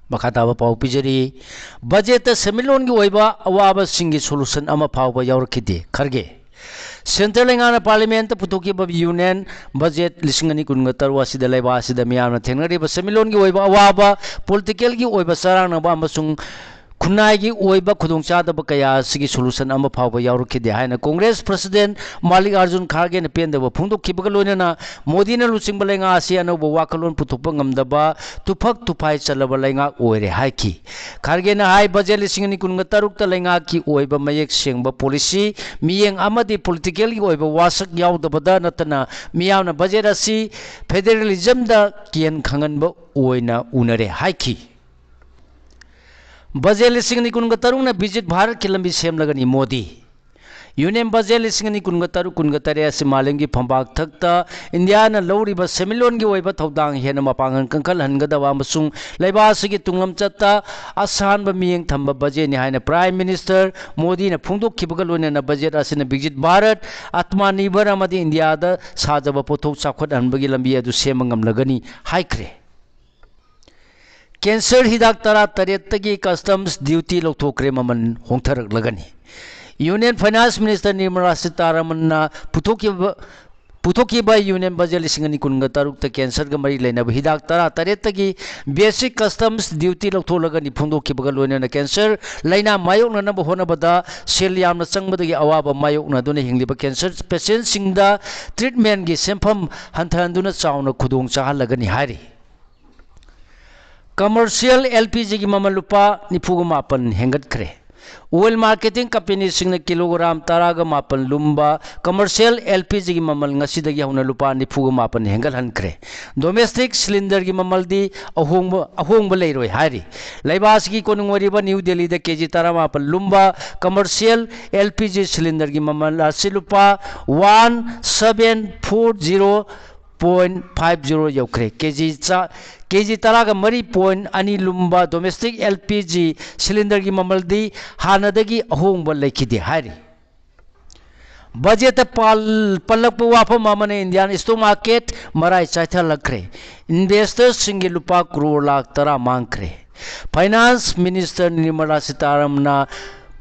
ꯃꯈꯥ ꯇꯥꯕ ꯄꯥꯎ ꯄꯤꯖꯔꯤ꯫ ꯕꯖꯦꯠꯇ ꯁꯦꯟꯃꯤꯠꯂꯣꯟꯒꯤ ꯑꯣꯏꯕ ꯑꯋꯥꯕꯁꯤꯡꯒꯤ ꯁꯣꯂꯨꯁꯟ ꯑꯃ ꯐꯥꯎꯕ ꯌꯥꯎꯔꯛꯈꯤꯗꯦ꯫ ꯈꯔꯒꯦ꯫ ꯁꯦꯟꯇ꯭ꯔꯦꯜ ꯂꯩꯉꯥꯛꯅ ꯄꯥꯔꯂꯤꯌꯥꯃꯦꯟꯠꯇ ꯄꯨꯊꯣꯛꯈꯤꯕ ꯌꯨꯅꯤꯌꯟ ꯕꯖꯦꯠ ꯂꯤꯁꯤꯡ ꯑꯅꯤ ꯀꯨꯟꯒ ꯇꯔꯨꯛ ꯑꯁꯤꯗ ꯂꯩꯕꯥꯛ ꯑꯁꯤꯗ ꯃꯤꯌꯥꯝꯅ ꯊꯦꯡꯅꯔꯤꯕ ꯁꯦꯟꯃꯤꯠꯂꯣꯟꯒꯤ ꯑꯣꯏꯕ ꯑꯋꯥꯕ, ꯄꯣꯂꯤꯇꯤꯀꯦꯜꯒꯤ ꯑꯣꯏꯕ ꯆꯔꯥꯡꯅꯕ ꯑꯃꯁꯨꯡ ꯈꯨꯟꯅꯥꯏꯒꯤ ꯑꯣꯏꯕ ꯈꯨꯗꯣꯡꯆꯥꯗꯕ ꯀꯌꯥ ꯑꯁꯤꯒꯤ solution ꯑꯃ ꯐꯥꯎꯕ ꯌꯥꯎꯔꯛꯈꯤꯗꯦ ꯍꯥꯏꯅ Congress President Mallikarjun Khargeꯅ ꯄꯦꯟꯗꯕ ꯐꯣꯡꯗꯣꯛꯈꯤꯕꯒ ꯂꯣꯏꯅꯅ ꯃꯣꯗꯤꯅ ꯂꯨꯆꯤꯡꯕ ꯂꯩꯉꯥꯛ ꯑꯁꯤ ꯑꯅꯧꯕ ꯋꯥꯈꯜꯂꯣꯟ ꯄꯨꯊꯣꯛꯄ ꯉꯝꯗꯕ ꯇꯨꯐꯛ ꯇꯨꯐꯥꯏ ꯆꯜꯂꯕ ꯂꯩꯉꯥꯛ ꯑꯣꯏꯔꯦ ꯍꯥꯏꯈꯤ꯫ ꯈꯥꯔꯒꯦꯅ ꯍꯥꯏ, ꯕꯖꯦꯠ ꯂꯤꯁꯤꯡ ꯑꯅꯤ ꯀꯨꯟꯒ ꯇꯔꯨꯛꯇ ꯂꯩꯉꯥꯛꯀꯤ ꯑꯣꯏꯕ ꯃꯌꯦꯛ ꯁꯦꯡꯕ policy, ꯃꯤꯠꯌꯦꯡ ꯑꯃꯗꯤ politicalꯒꯤ ꯑꯣꯏꯕ ꯋꯥꯁꯛ ꯌꯥꯎꯗꯕꯗ ꯅꯠꯇꯅ ꯃꯤꯌꯥꯝꯅ ꯕꯖꯦꯠ ꯑꯁꯤ federalismꯗ ꯀꯦꯟ ꯈꯪꯍꯟꯕ ꯑꯣꯏꯅ ꯎꯅꯔꯦ ꯍꯥꯏꯈꯤ꯫ ꯕꯖꯦꯠ ꯂꯤꯁꯤꯡ ꯑꯅꯤ ꯀꯨꯟꯒ ꯇꯔꯨꯛꯅ ꯚꯤꯖꯤꯠ ꯚꯥꯔꯠꯀꯤ ꯂꯝꯕꯤ ꯁꯦꯝꯂꯒꯅꯤ ꯃꯣꯗꯤ꯫ Union Budget ꯂꯤꯁꯤꯡ ꯑꯅꯤ ꯀꯨꯟꯒ ꯇꯔꯨꯛ ꯀꯨꯟꯒ ꯇꯔꯦꯠ ꯑꯁꯤ ꯃꯥꯂꯦꯝꯒꯤ ꯐꯝꯄꯥꯛ ꯊꯛꯇ ꯏꯟꯗꯤꯌꯥꯅ ꯂꯧꯔꯤꯕ ꯁꯦꯟꯃꯤꯠꯂꯣꯟꯒꯤ ꯑꯣꯏꯕ ꯊꯧꯗꯥꯡ ꯍꯦꯟꯅ ꯃꯄꯥꯡꯒꯜ ꯀꯟꯈꯠꯍꯟꯒꯗꯕ ꯑꯃꯁꯨꯡ ꯂꯩꯕꯥꯛ ꯑꯁꯤꯒꯤ ꯇꯨꯡꯂꯝꯆꯠꯇ ꯑꯁꯥꯟꯕ ꯃꯤꯠꯌꯦꯡ ꯊꯝꯕ ꯕꯖꯦꯠꯅꯤ ꯍꯥꯏꯅ Prime Minister ꯃꯣꯗꯤꯅ ꯐꯣꯡꯗꯣꯛꯈꯤꯕꯒ ꯂꯣꯏꯅꯅ ꯕꯖꯦꯠ ꯑꯁꯤꯅ ꯚꯤꯖꯤꯠ ꯚꯥꯔꯠ, ꯑꯥꯇꯃꯅꯤꯔꯚꯔ ꯑꯃꯗꯤ ꯏꯟꯗꯤꯌꯥꯗ ꯁꯥꯖꯕ ꯄꯣꯠꯊꯣꯛ ꯆꯥꯎꯈꯠꯍꯟꯕꯒꯤ ꯂꯝꯕꯤ ꯑꯗꯨ ꯁꯦꯝꯕ ꯉꯝꯂꯒꯅꯤ ꯍꯥꯏꯈ꯭ꯔꯦ꯫ Cancer ꯍꯤꯗꯥꯛ ꯇꯔꯥ ꯇꯔꯦꯠꯇꯒꯤ customs duty ꯂꯧꯊꯣꯛꯈ꯭ꯔꯦ, ꯃꯃꯜ ꯍꯣꯡꯊꯔꯛꯂꯒꯅꯤ꯫ Union Finance Minister Nirmala Sitharamanꯅ ꯄꯨꯊꯣꯛꯈꯤꯕ, ꯄꯨꯊꯣꯛꯈꯤꯕ Union Budget ꯂꯤꯁꯤꯡ ꯑꯅꯤ ꯀꯨꯟꯒ ꯇꯔꯨꯛꯇ cancerꯒ ꯃꯔꯤ ꯂꯩꯅꯕ ꯍꯤꯗꯥꯛ ꯇꯔꯥ ꯇꯔꯦꯠꯇꯒꯤ basic customs duty ꯂꯧꯊꯣꯛꯂꯒꯅꯤ ꯐꯣꯡꯗꯣꯛꯈꯤꯕꯒ ꯂꯣꯏꯅꯅ cancer ꯂꯥꯏꯅꯥ ꯃꯥꯌꯣꯛꯅꯅꯕ ꯍꯣꯠꯅꯕꯗ ꯁꯦꯜ ꯌꯥꯝꯅ ꯆꯪꯕꯗꯒꯤ ꯑꯋꯥꯕ ꯃꯥꯌꯣꯛꯅꯗꯨꯅ ꯍꯤꯡꯂꯤꯕ cancer patientꯁꯤꯡꯗ treatmentꯀꯤ ꯁꯦꯟꯐꯝ ꯍꯟꯊꯍꯟꯗꯨꯅ ꯆꯥꯎꯅ ꯈꯨꯗꯣꯡ ꯆꯥꯍꯜꯂꯒꯅꯤ ꯍꯥꯏꯔꯤ꯫ Commercial LPGꯒꯤ ꯃꯃꯜ ꯂꯨꯄꯥ ꯅꯤꯐꯨꯒ ꯃꯥꯄꯟ ꯍꯦꯟꯒꯠꯈ꯭ꯔꯦ꯫ Oil marketing companyꯁꯤꯡꯅ kilogram ꯇꯔꯥꯒ ꯃꯥꯄꯟ ꯂꯨꯝꯕ commercial LPGꯒꯤ ꯃꯃꯜ ꯉꯁꯤꯗꯒꯤ ꯍꯧꯅ ꯂꯨꯄꯥ ꯅꯤꯐꯨꯒ ꯃꯥꯄꯟ ꯍꯦꯟꯒꯠꯍꯟꯈ꯭ꯔꯦ꯫ Domestic cylinderꯒꯤ ꯃꯃꯜꯗꯤ ꯑꯍꯣꯡꯕ, ꯑꯍꯣꯡꯕ ꯂꯩꯔꯣꯏ ꯍꯥꯏꯔꯤ꯫ ꯂꯩꯕꯥꯛ ꯑꯁꯤꯒꯤ ꯀꯣꯅꯨꯡ ꯑꯣꯏꯔꯤꯕ ꯅ꯭ꯌꯨ ꯗꯦꯜꯂꯤꯗ KG ꯇꯔꯥꯃꯥꯄꯟ ꯂꯨꯝꯕ commercial LPG cylinderꯒꯤ ꯃꯃꯜ ꯑꯁꯤ ꯂꯨꯄꯥ one seven four zero point five zero ꯌꯧꯈ꯭ꯔꯦ꯫ KG ꯆꯥ, KG ꯇꯔꯥꯒ ꯃꯔꯤ point ꯑꯅꯤ ꯂꯨꯝꯕ domestic LPG cylinderꯒꯤ ꯃꯃꯜꯗꯤ ꯍꯥꯟꯅꯗꯒꯤ ꯑꯍꯣꯡꯕ ꯂꯩꯈꯤꯗꯦ ꯍꯥꯏꯔꯤ꯫ ꯕꯖꯦꯠꯇ ꯄꯥꯜ-, ꯄꯜꯂꯛꯄ ꯋꯥꯐꯝ ꯑꯃꯅ Indian stock market ꯃꯔꯥꯏ ꯆꯥꯏꯊꯍꯜꯂꯛꯈ꯭ꯔꯦ꯫ Investorꯁꯤꯡꯒꯤ ꯂꯨꯄꯥ ꯀ꯭ꯔꯣꯔ ꯂꯥꯈ ꯇꯔꯥ ꯃꯥꯡꯈ꯭ꯔꯦ꯫ Finance Minister Nirmala Sitharamanꯅ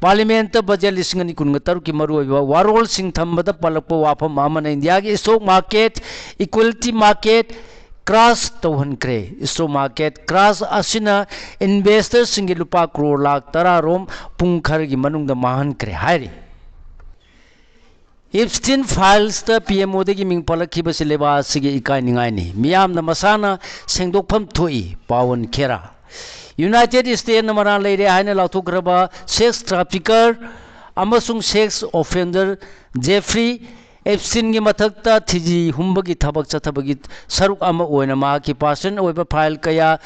Parliamentꯇ ꯕꯖꯦꯠ ꯂꯤꯁꯤꯡ ꯑꯅꯤ ꯀꯨꯟꯒ ꯇꯔꯨꯛꯀꯤ ꯃꯔꯨꯑꯣꯏꯕ ꯋꯥꯔꯣꯜꯁꯤꯡ ꯊꯝꯕꯗ ꯄꯜꯂꯛꯄ ꯋꯥꯐꯝ ꯑꯃꯅ ꯏꯟꯗꯤꯌꯥꯒꯤ stock market, equity market, crash ꯇꯧꯍꯟꯈ꯭ꯔꯦ꯫ Stock market crash ꯑꯁꯤꯅ investorꯁꯤꯡꯒꯤ ꯂꯨꯄꯥ ꯀ꯭ꯔꯣꯔ ꯂꯥꯈ ꯇꯔꯥ ꯔꯣꯝ ꯄꯨꯡ ꯈꯔꯒꯤ ꯃꯅꯨꯡꯗ ꯃꯥꯡꯍꯟꯈ꯭ꯔꯦ ꯍꯥꯏꯔꯤ꯫ Epstein filesꯇ ꯄꯤ ꯑꯦꯝ ꯑꯣꯗꯒꯤ ꯃꯤꯡ ꯄꯜꯂꯛꯈꯤꯕꯁꯤ ꯂꯩꯕꯥꯛ ꯑꯁꯤꯒꯤ ꯏꯀꯥꯏꯅꯤꯡꯉꯥꯏꯅꯤ꯫ ꯃꯤꯌꯥꯝꯅ ꯃꯁꯥꯅ ꯁꯦꯡꯗꯣꯛꯐꯝ ꯊꯣꯛꯏ, ꯄꯥꯋꯟ ꯈꯦꯔꯥ꯫ United States ꯃꯔꯥꯜ ꯂꯩꯔꯦ ꯍꯥꯏꯅ ꯂꯥꯎꯊꯣꯛꯈ꯭ꯔꯕ sex trafficker ꯑꯃꯁꯨꯡ sex offender Jeffrey Epsteinꯒꯤ ꯃꯊꯛꯇ ꯊꯤꯖꯤ ꯍꯨꯝꯕꯒꯤ ꯊꯕꯛ ꯆꯠꯊꯕꯒꯤ ꯁꯔꯨꯛ ꯑꯃ ꯑꯣꯏꯅ ꯃꯍꯥꯛꯀꯤ personal ꯑꯣꯏꯕ file ꯀꯌꯥ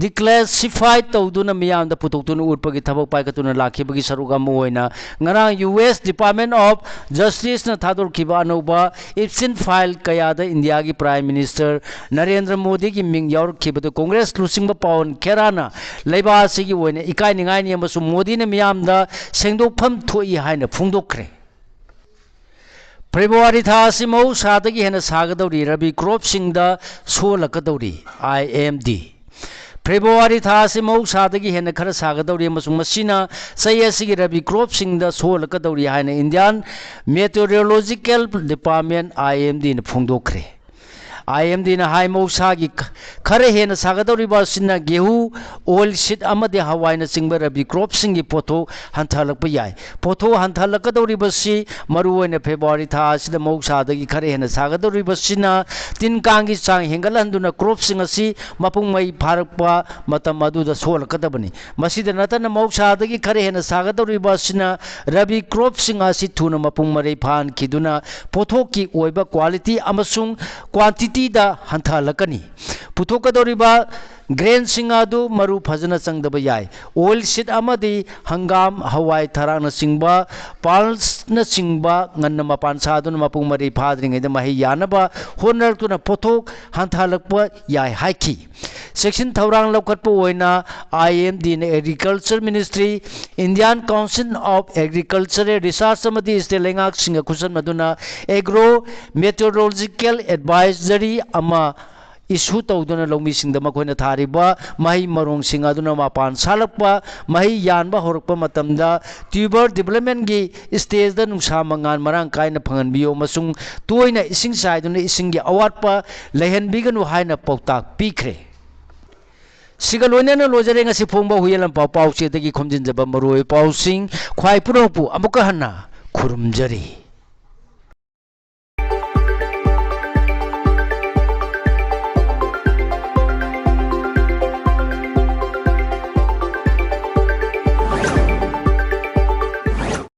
declassify ꯇꯧꯗꯨꯅ ꯃꯤꯌꯥꯝꯗ ꯄꯨꯊꯣꯛꯇꯨꯅ ꯎꯠꯄꯒꯤ ꯊꯕꯛ ꯄꯥꯏꯈꯠꯇꯨꯅ ꯂꯥꯛꯈꯤꯕꯒꯤ ꯁꯔꯨꯛ ꯑꯃ ꯑꯣꯏꯅ ꯉꯔꯥꯡ U S Department of Justiceꯅ ꯊꯥꯗꯣꯔꯛꯈꯤꯕ ꯑꯅꯧꯕ Epstein file ꯀꯌꯥꯗ ꯏꯟꯗꯤꯌꯥꯒꯤ Prime Minister ꯅꯔꯦꯟꯗ꯭ꯔ ꯃꯣꯗꯤꯒꯤ ꯃꯤꯡ ꯌꯥꯎꯔꯛꯈꯤꯕꯗꯨ ꯀꯣꯡꯒ꯭ꯔꯦꯁ ꯂꯨꯆꯤꯡꯕ ꯄꯥꯋꯟ ꯈꯦꯔꯥꯅ ꯂꯩꯕꯥꯛ ꯑꯁꯤꯒꯤ ꯑꯣꯏꯅ ꯏꯀꯥꯏꯅꯤꯡꯉꯥꯏꯅꯤ ꯑꯃꯁꯨꯡ ꯃꯣꯗꯤꯅ ꯃꯤꯌꯥꯝꯗ ꯁꯦꯡꯗꯣꯛꯐꯝ ꯊꯣꯛꯏ ꯍꯥꯏꯅ ꯐꯣꯡꯗꯣꯛꯈ꯭ꯔꯦ꯫ ꯐꯦꯕ꯭ꯔꯨꯋꯥꯔꯤ ꯊꯥ ꯑꯁꯤ ꯃꯍꯧꯁꯥꯗꯒꯤ ꯍꯦꯟꯅ ꯁꯥꯒꯗꯧꯔꯤ꯫ ꯔꯕꯤ ꯀ꯭ꯔꯣꯞꯁꯤꯡꯗ ꯁꯣꯛꯍꯜꯂꯛꯀꯗꯧꯔꯤ, I M D꯫ ꯐꯦꯕ꯭ꯔꯨꯋꯥꯔꯤ ꯊꯥ ꯑꯁꯤ ꯃꯍꯧꯁꯥꯗꯒꯤ ꯍꯦꯟꯅ ꯈꯔ ꯁꯥꯒꯗꯧꯔꯤ ꯑꯃꯁꯨꯡ ꯃꯁꯤꯅ ꯆꯍꯤ ꯑꯁꯤꯒꯤ ꯔꯕꯤ ꯀ꯭ꯔꯣꯞꯁꯤꯡꯗ ꯁꯣꯛꯍꯜꯂꯛꯀꯗꯧꯔꯤ ꯍꯥꯏꯅ Indian Meteorological Department, I M Dꯅ ꯐꯣꯡꯗꯣꯛꯈ꯭ꯔꯦ꯫ I M Dꯅ ꯍꯥꯏ, ꯃꯍꯧꯁꯥꯒꯤ ꯈ-, ꯈꯔ ꯍꯦꯟꯅ ꯁꯥꯒꯗꯧꯔꯤꯕ ꯑꯁꯤꯅ ꯒꯦꯍꯨ, oil seed ꯑꯃꯗꯤ ꯍꯋꯥꯏꯅꯆꯤꯡꯕ ꯔꯕꯤ ꯀ꯭ꯔꯣꯞꯁꯤꯡꯒꯤ ꯄꯣꯠꯊꯣꯛ ꯍꯟꯊꯍꯜꯂꯛꯄ ꯌꯥꯏ꯫ ꯄꯣꯠꯊꯣꯛ ꯍꯟꯊꯍꯜꯂꯛꯀꯗꯧꯔꯤꯕꯁꯤ ꯃꯔꯨꯑꯣꯏꯅ ꯐꯦꯕ꯭ꯔꯨꯋꯥꯔꯤ ꯊꯥ ꯑꯁꯤꯗ ꯃꯍꯧꯁꯥꯗꯒꯤ ꯈꯔ ꯍꯦꯟꯅ ꯁꯥꯒꯗꯧꯔꯤꯕꯁꯤꯅ ꯇꯤꯟ ꯀꯥꯡꯒꯤ ꯆꯥꯡ ꯍꯦꯟꯒꯠꯍꯟꯗꯨꯅ ꯀ꯭ꯔꯣꯞꯁꯤꯡ ꯑꯁꯤ ꯃꯄꯨꯡ ꯃꯔꯩ ꯐꯥꯔꯛꯄ ꯃꯇꯝ ꯑꯗꯨꯗ ꯁꯣꯛꯍꯜꯂꯛꯀꯗꯕꯅꯤ꯫ ꯃꯁꯤꯗ ꯅꯠꯇꯅ ꯃꯍꯧꯁꯥꯗꯒꯤ ꯈꯔ ꯍꯦꯟꯅ ꯁꯥꯒꯗꯧꯔꯤꯕ ꯑꯁꯤꯅ ꯔꯕꯤ ꯀ꯭ꯔꯣꯞꯁꯤꯡ ꯑꯁꯤ ꯊꯨꯅ ꯃꯄꯨꯡ ꯃꯔꯩ ꯐꯥꯍꯟꯈꯤꯗꯨꯅ ꯄꯣꯠꯊꯣꯛꯀꯤ ꯑꯣꯏꯕ quality ꯑꯃꯁꯨꯡ quantityꯗ ꯍꯟꯊꯍꯜꯂꯛꯀꯅꯤ꯫ ꯄꯨꯊꯣꯛꯀꯗꯧꯔꯤꯕ grainꯁꯤꯡ ꯑꯗꯨ ꯃꯔꯨ ꯐꯖꯅ ꯆꯪꯗꯕ ꯌꯥꯏ꯫ Oil seed ꯑꯃꯗꯤ ꯍꯪꯒꯥꯝ, ꯍꯋꯥꯏ ꯊꯔꯥꯛꯅꯆꯤꯡꯕ, pulseꯅꯆꯤꯡꯕ ꯉꯟꯅ ꯃꯄꯥꯟ ꯁꯥꯗꯨꯅ ꯃꯄꯨꯡ ꯃꯔꯩ ꯐꯥꯗ꯭ꯔꯤꯉꯩꯗ ꯃꯍꯩ ꯌꯥꯅꯕ ꯍꯣꯠꯅꯔꯛꯇꯨꯅ ꯄꯣꯠꯊꯣꯛ ꯍꯟꯊꯍꯜꯂꯛꯄ ꯌꯥꯏ ꯍꯥꯏꯈꯤ꯫ ꯆꯦꯛꯁꯤꯟ ꯊꯧꯔꯥꯡ ꯂꯧꯈꯠꯄ ꯑꯣꯏꯅ I M Dꯅ Agriculture Ministry, Indian Council of Agricultural Research ꯑꯃꯗꯤ state ꯂꯩꯉꯥꯛꯁꯤꯡꯒ ꯈꯨꯠꯁꯝꯅꯗꯨꯅ Agro Meteorological Advisory ꯑꯃ issue ꯇꯧꯗꯨꯅ ꯂꯧꯃꯤꯁꯤꯡꯗ ꯃꯈꯣꯏꯅ ꯊꯥꯔꯤꯕ ꯃꯍꯩ ꯃꯔꯣꯡꯁꯤꯡ ꯑꯗꯨꯅ ꯃꯄꯥꯟ ꯁꯥꯠꯂꯛꯄ, ꯃꯍꯩ ꯌꯥꯟꯕ ꯍꯧꯔꯛꯄ ꯃꯇꯝꯗ tuber developmentꯀꯤ stageꯇ ꯅꯨꯡꯁꯥ ꯃꯉꯥꯜ ꯃꯔꯥꯡ ꯀꯥꯏꯅ ꯐꯪꯍꯟꯕꯤꯌꯨ ꯑꯃꯁꯨꯡ ꯇꯣꯏꯅ ꯏꯁꯤꯡ ꯆꯥꯏꯗꯨꯅ ꯏꯁꯤꯡꯒꯤ ꯑꯋꯥꯠꯄ ꯂꯩꯍꯟꯕꯤꯒꯅꯨ ꯍꯥꯏꯅ ꯄꯥꯎꯇꯥꯛ ꯄꯤꯈ꯭ꯔꯦ꯫ ꯁꯤꯒ ꯂꯣꯏꯅꯅ ꯂꯣꯏꯖꯔꯦ ꯉꯁꯤ ꯐꯣꯡꯕ ꯍꯨꯏꯌꯦꯟ ꯂꯝꯄꯥꯛ ꯄꯥꯎꯆꯦꯗꯒꯤ ꯈꯣꯝꯖꯤꯟꯖꯕ ꯃꯔꯨꯑꯣꯏꯕ ꯄꯥꯎꯁꯤꯡ꯫ ꯈ꯭ꯋꯥꯏ ꯄꯨꯝꯅꯃꯛꯄꯨ ꯑꯃꯨꯛꯀ ꯍꯟꯅ ꯈꯨꯔꯨꯝꯖꯔꯤ꯫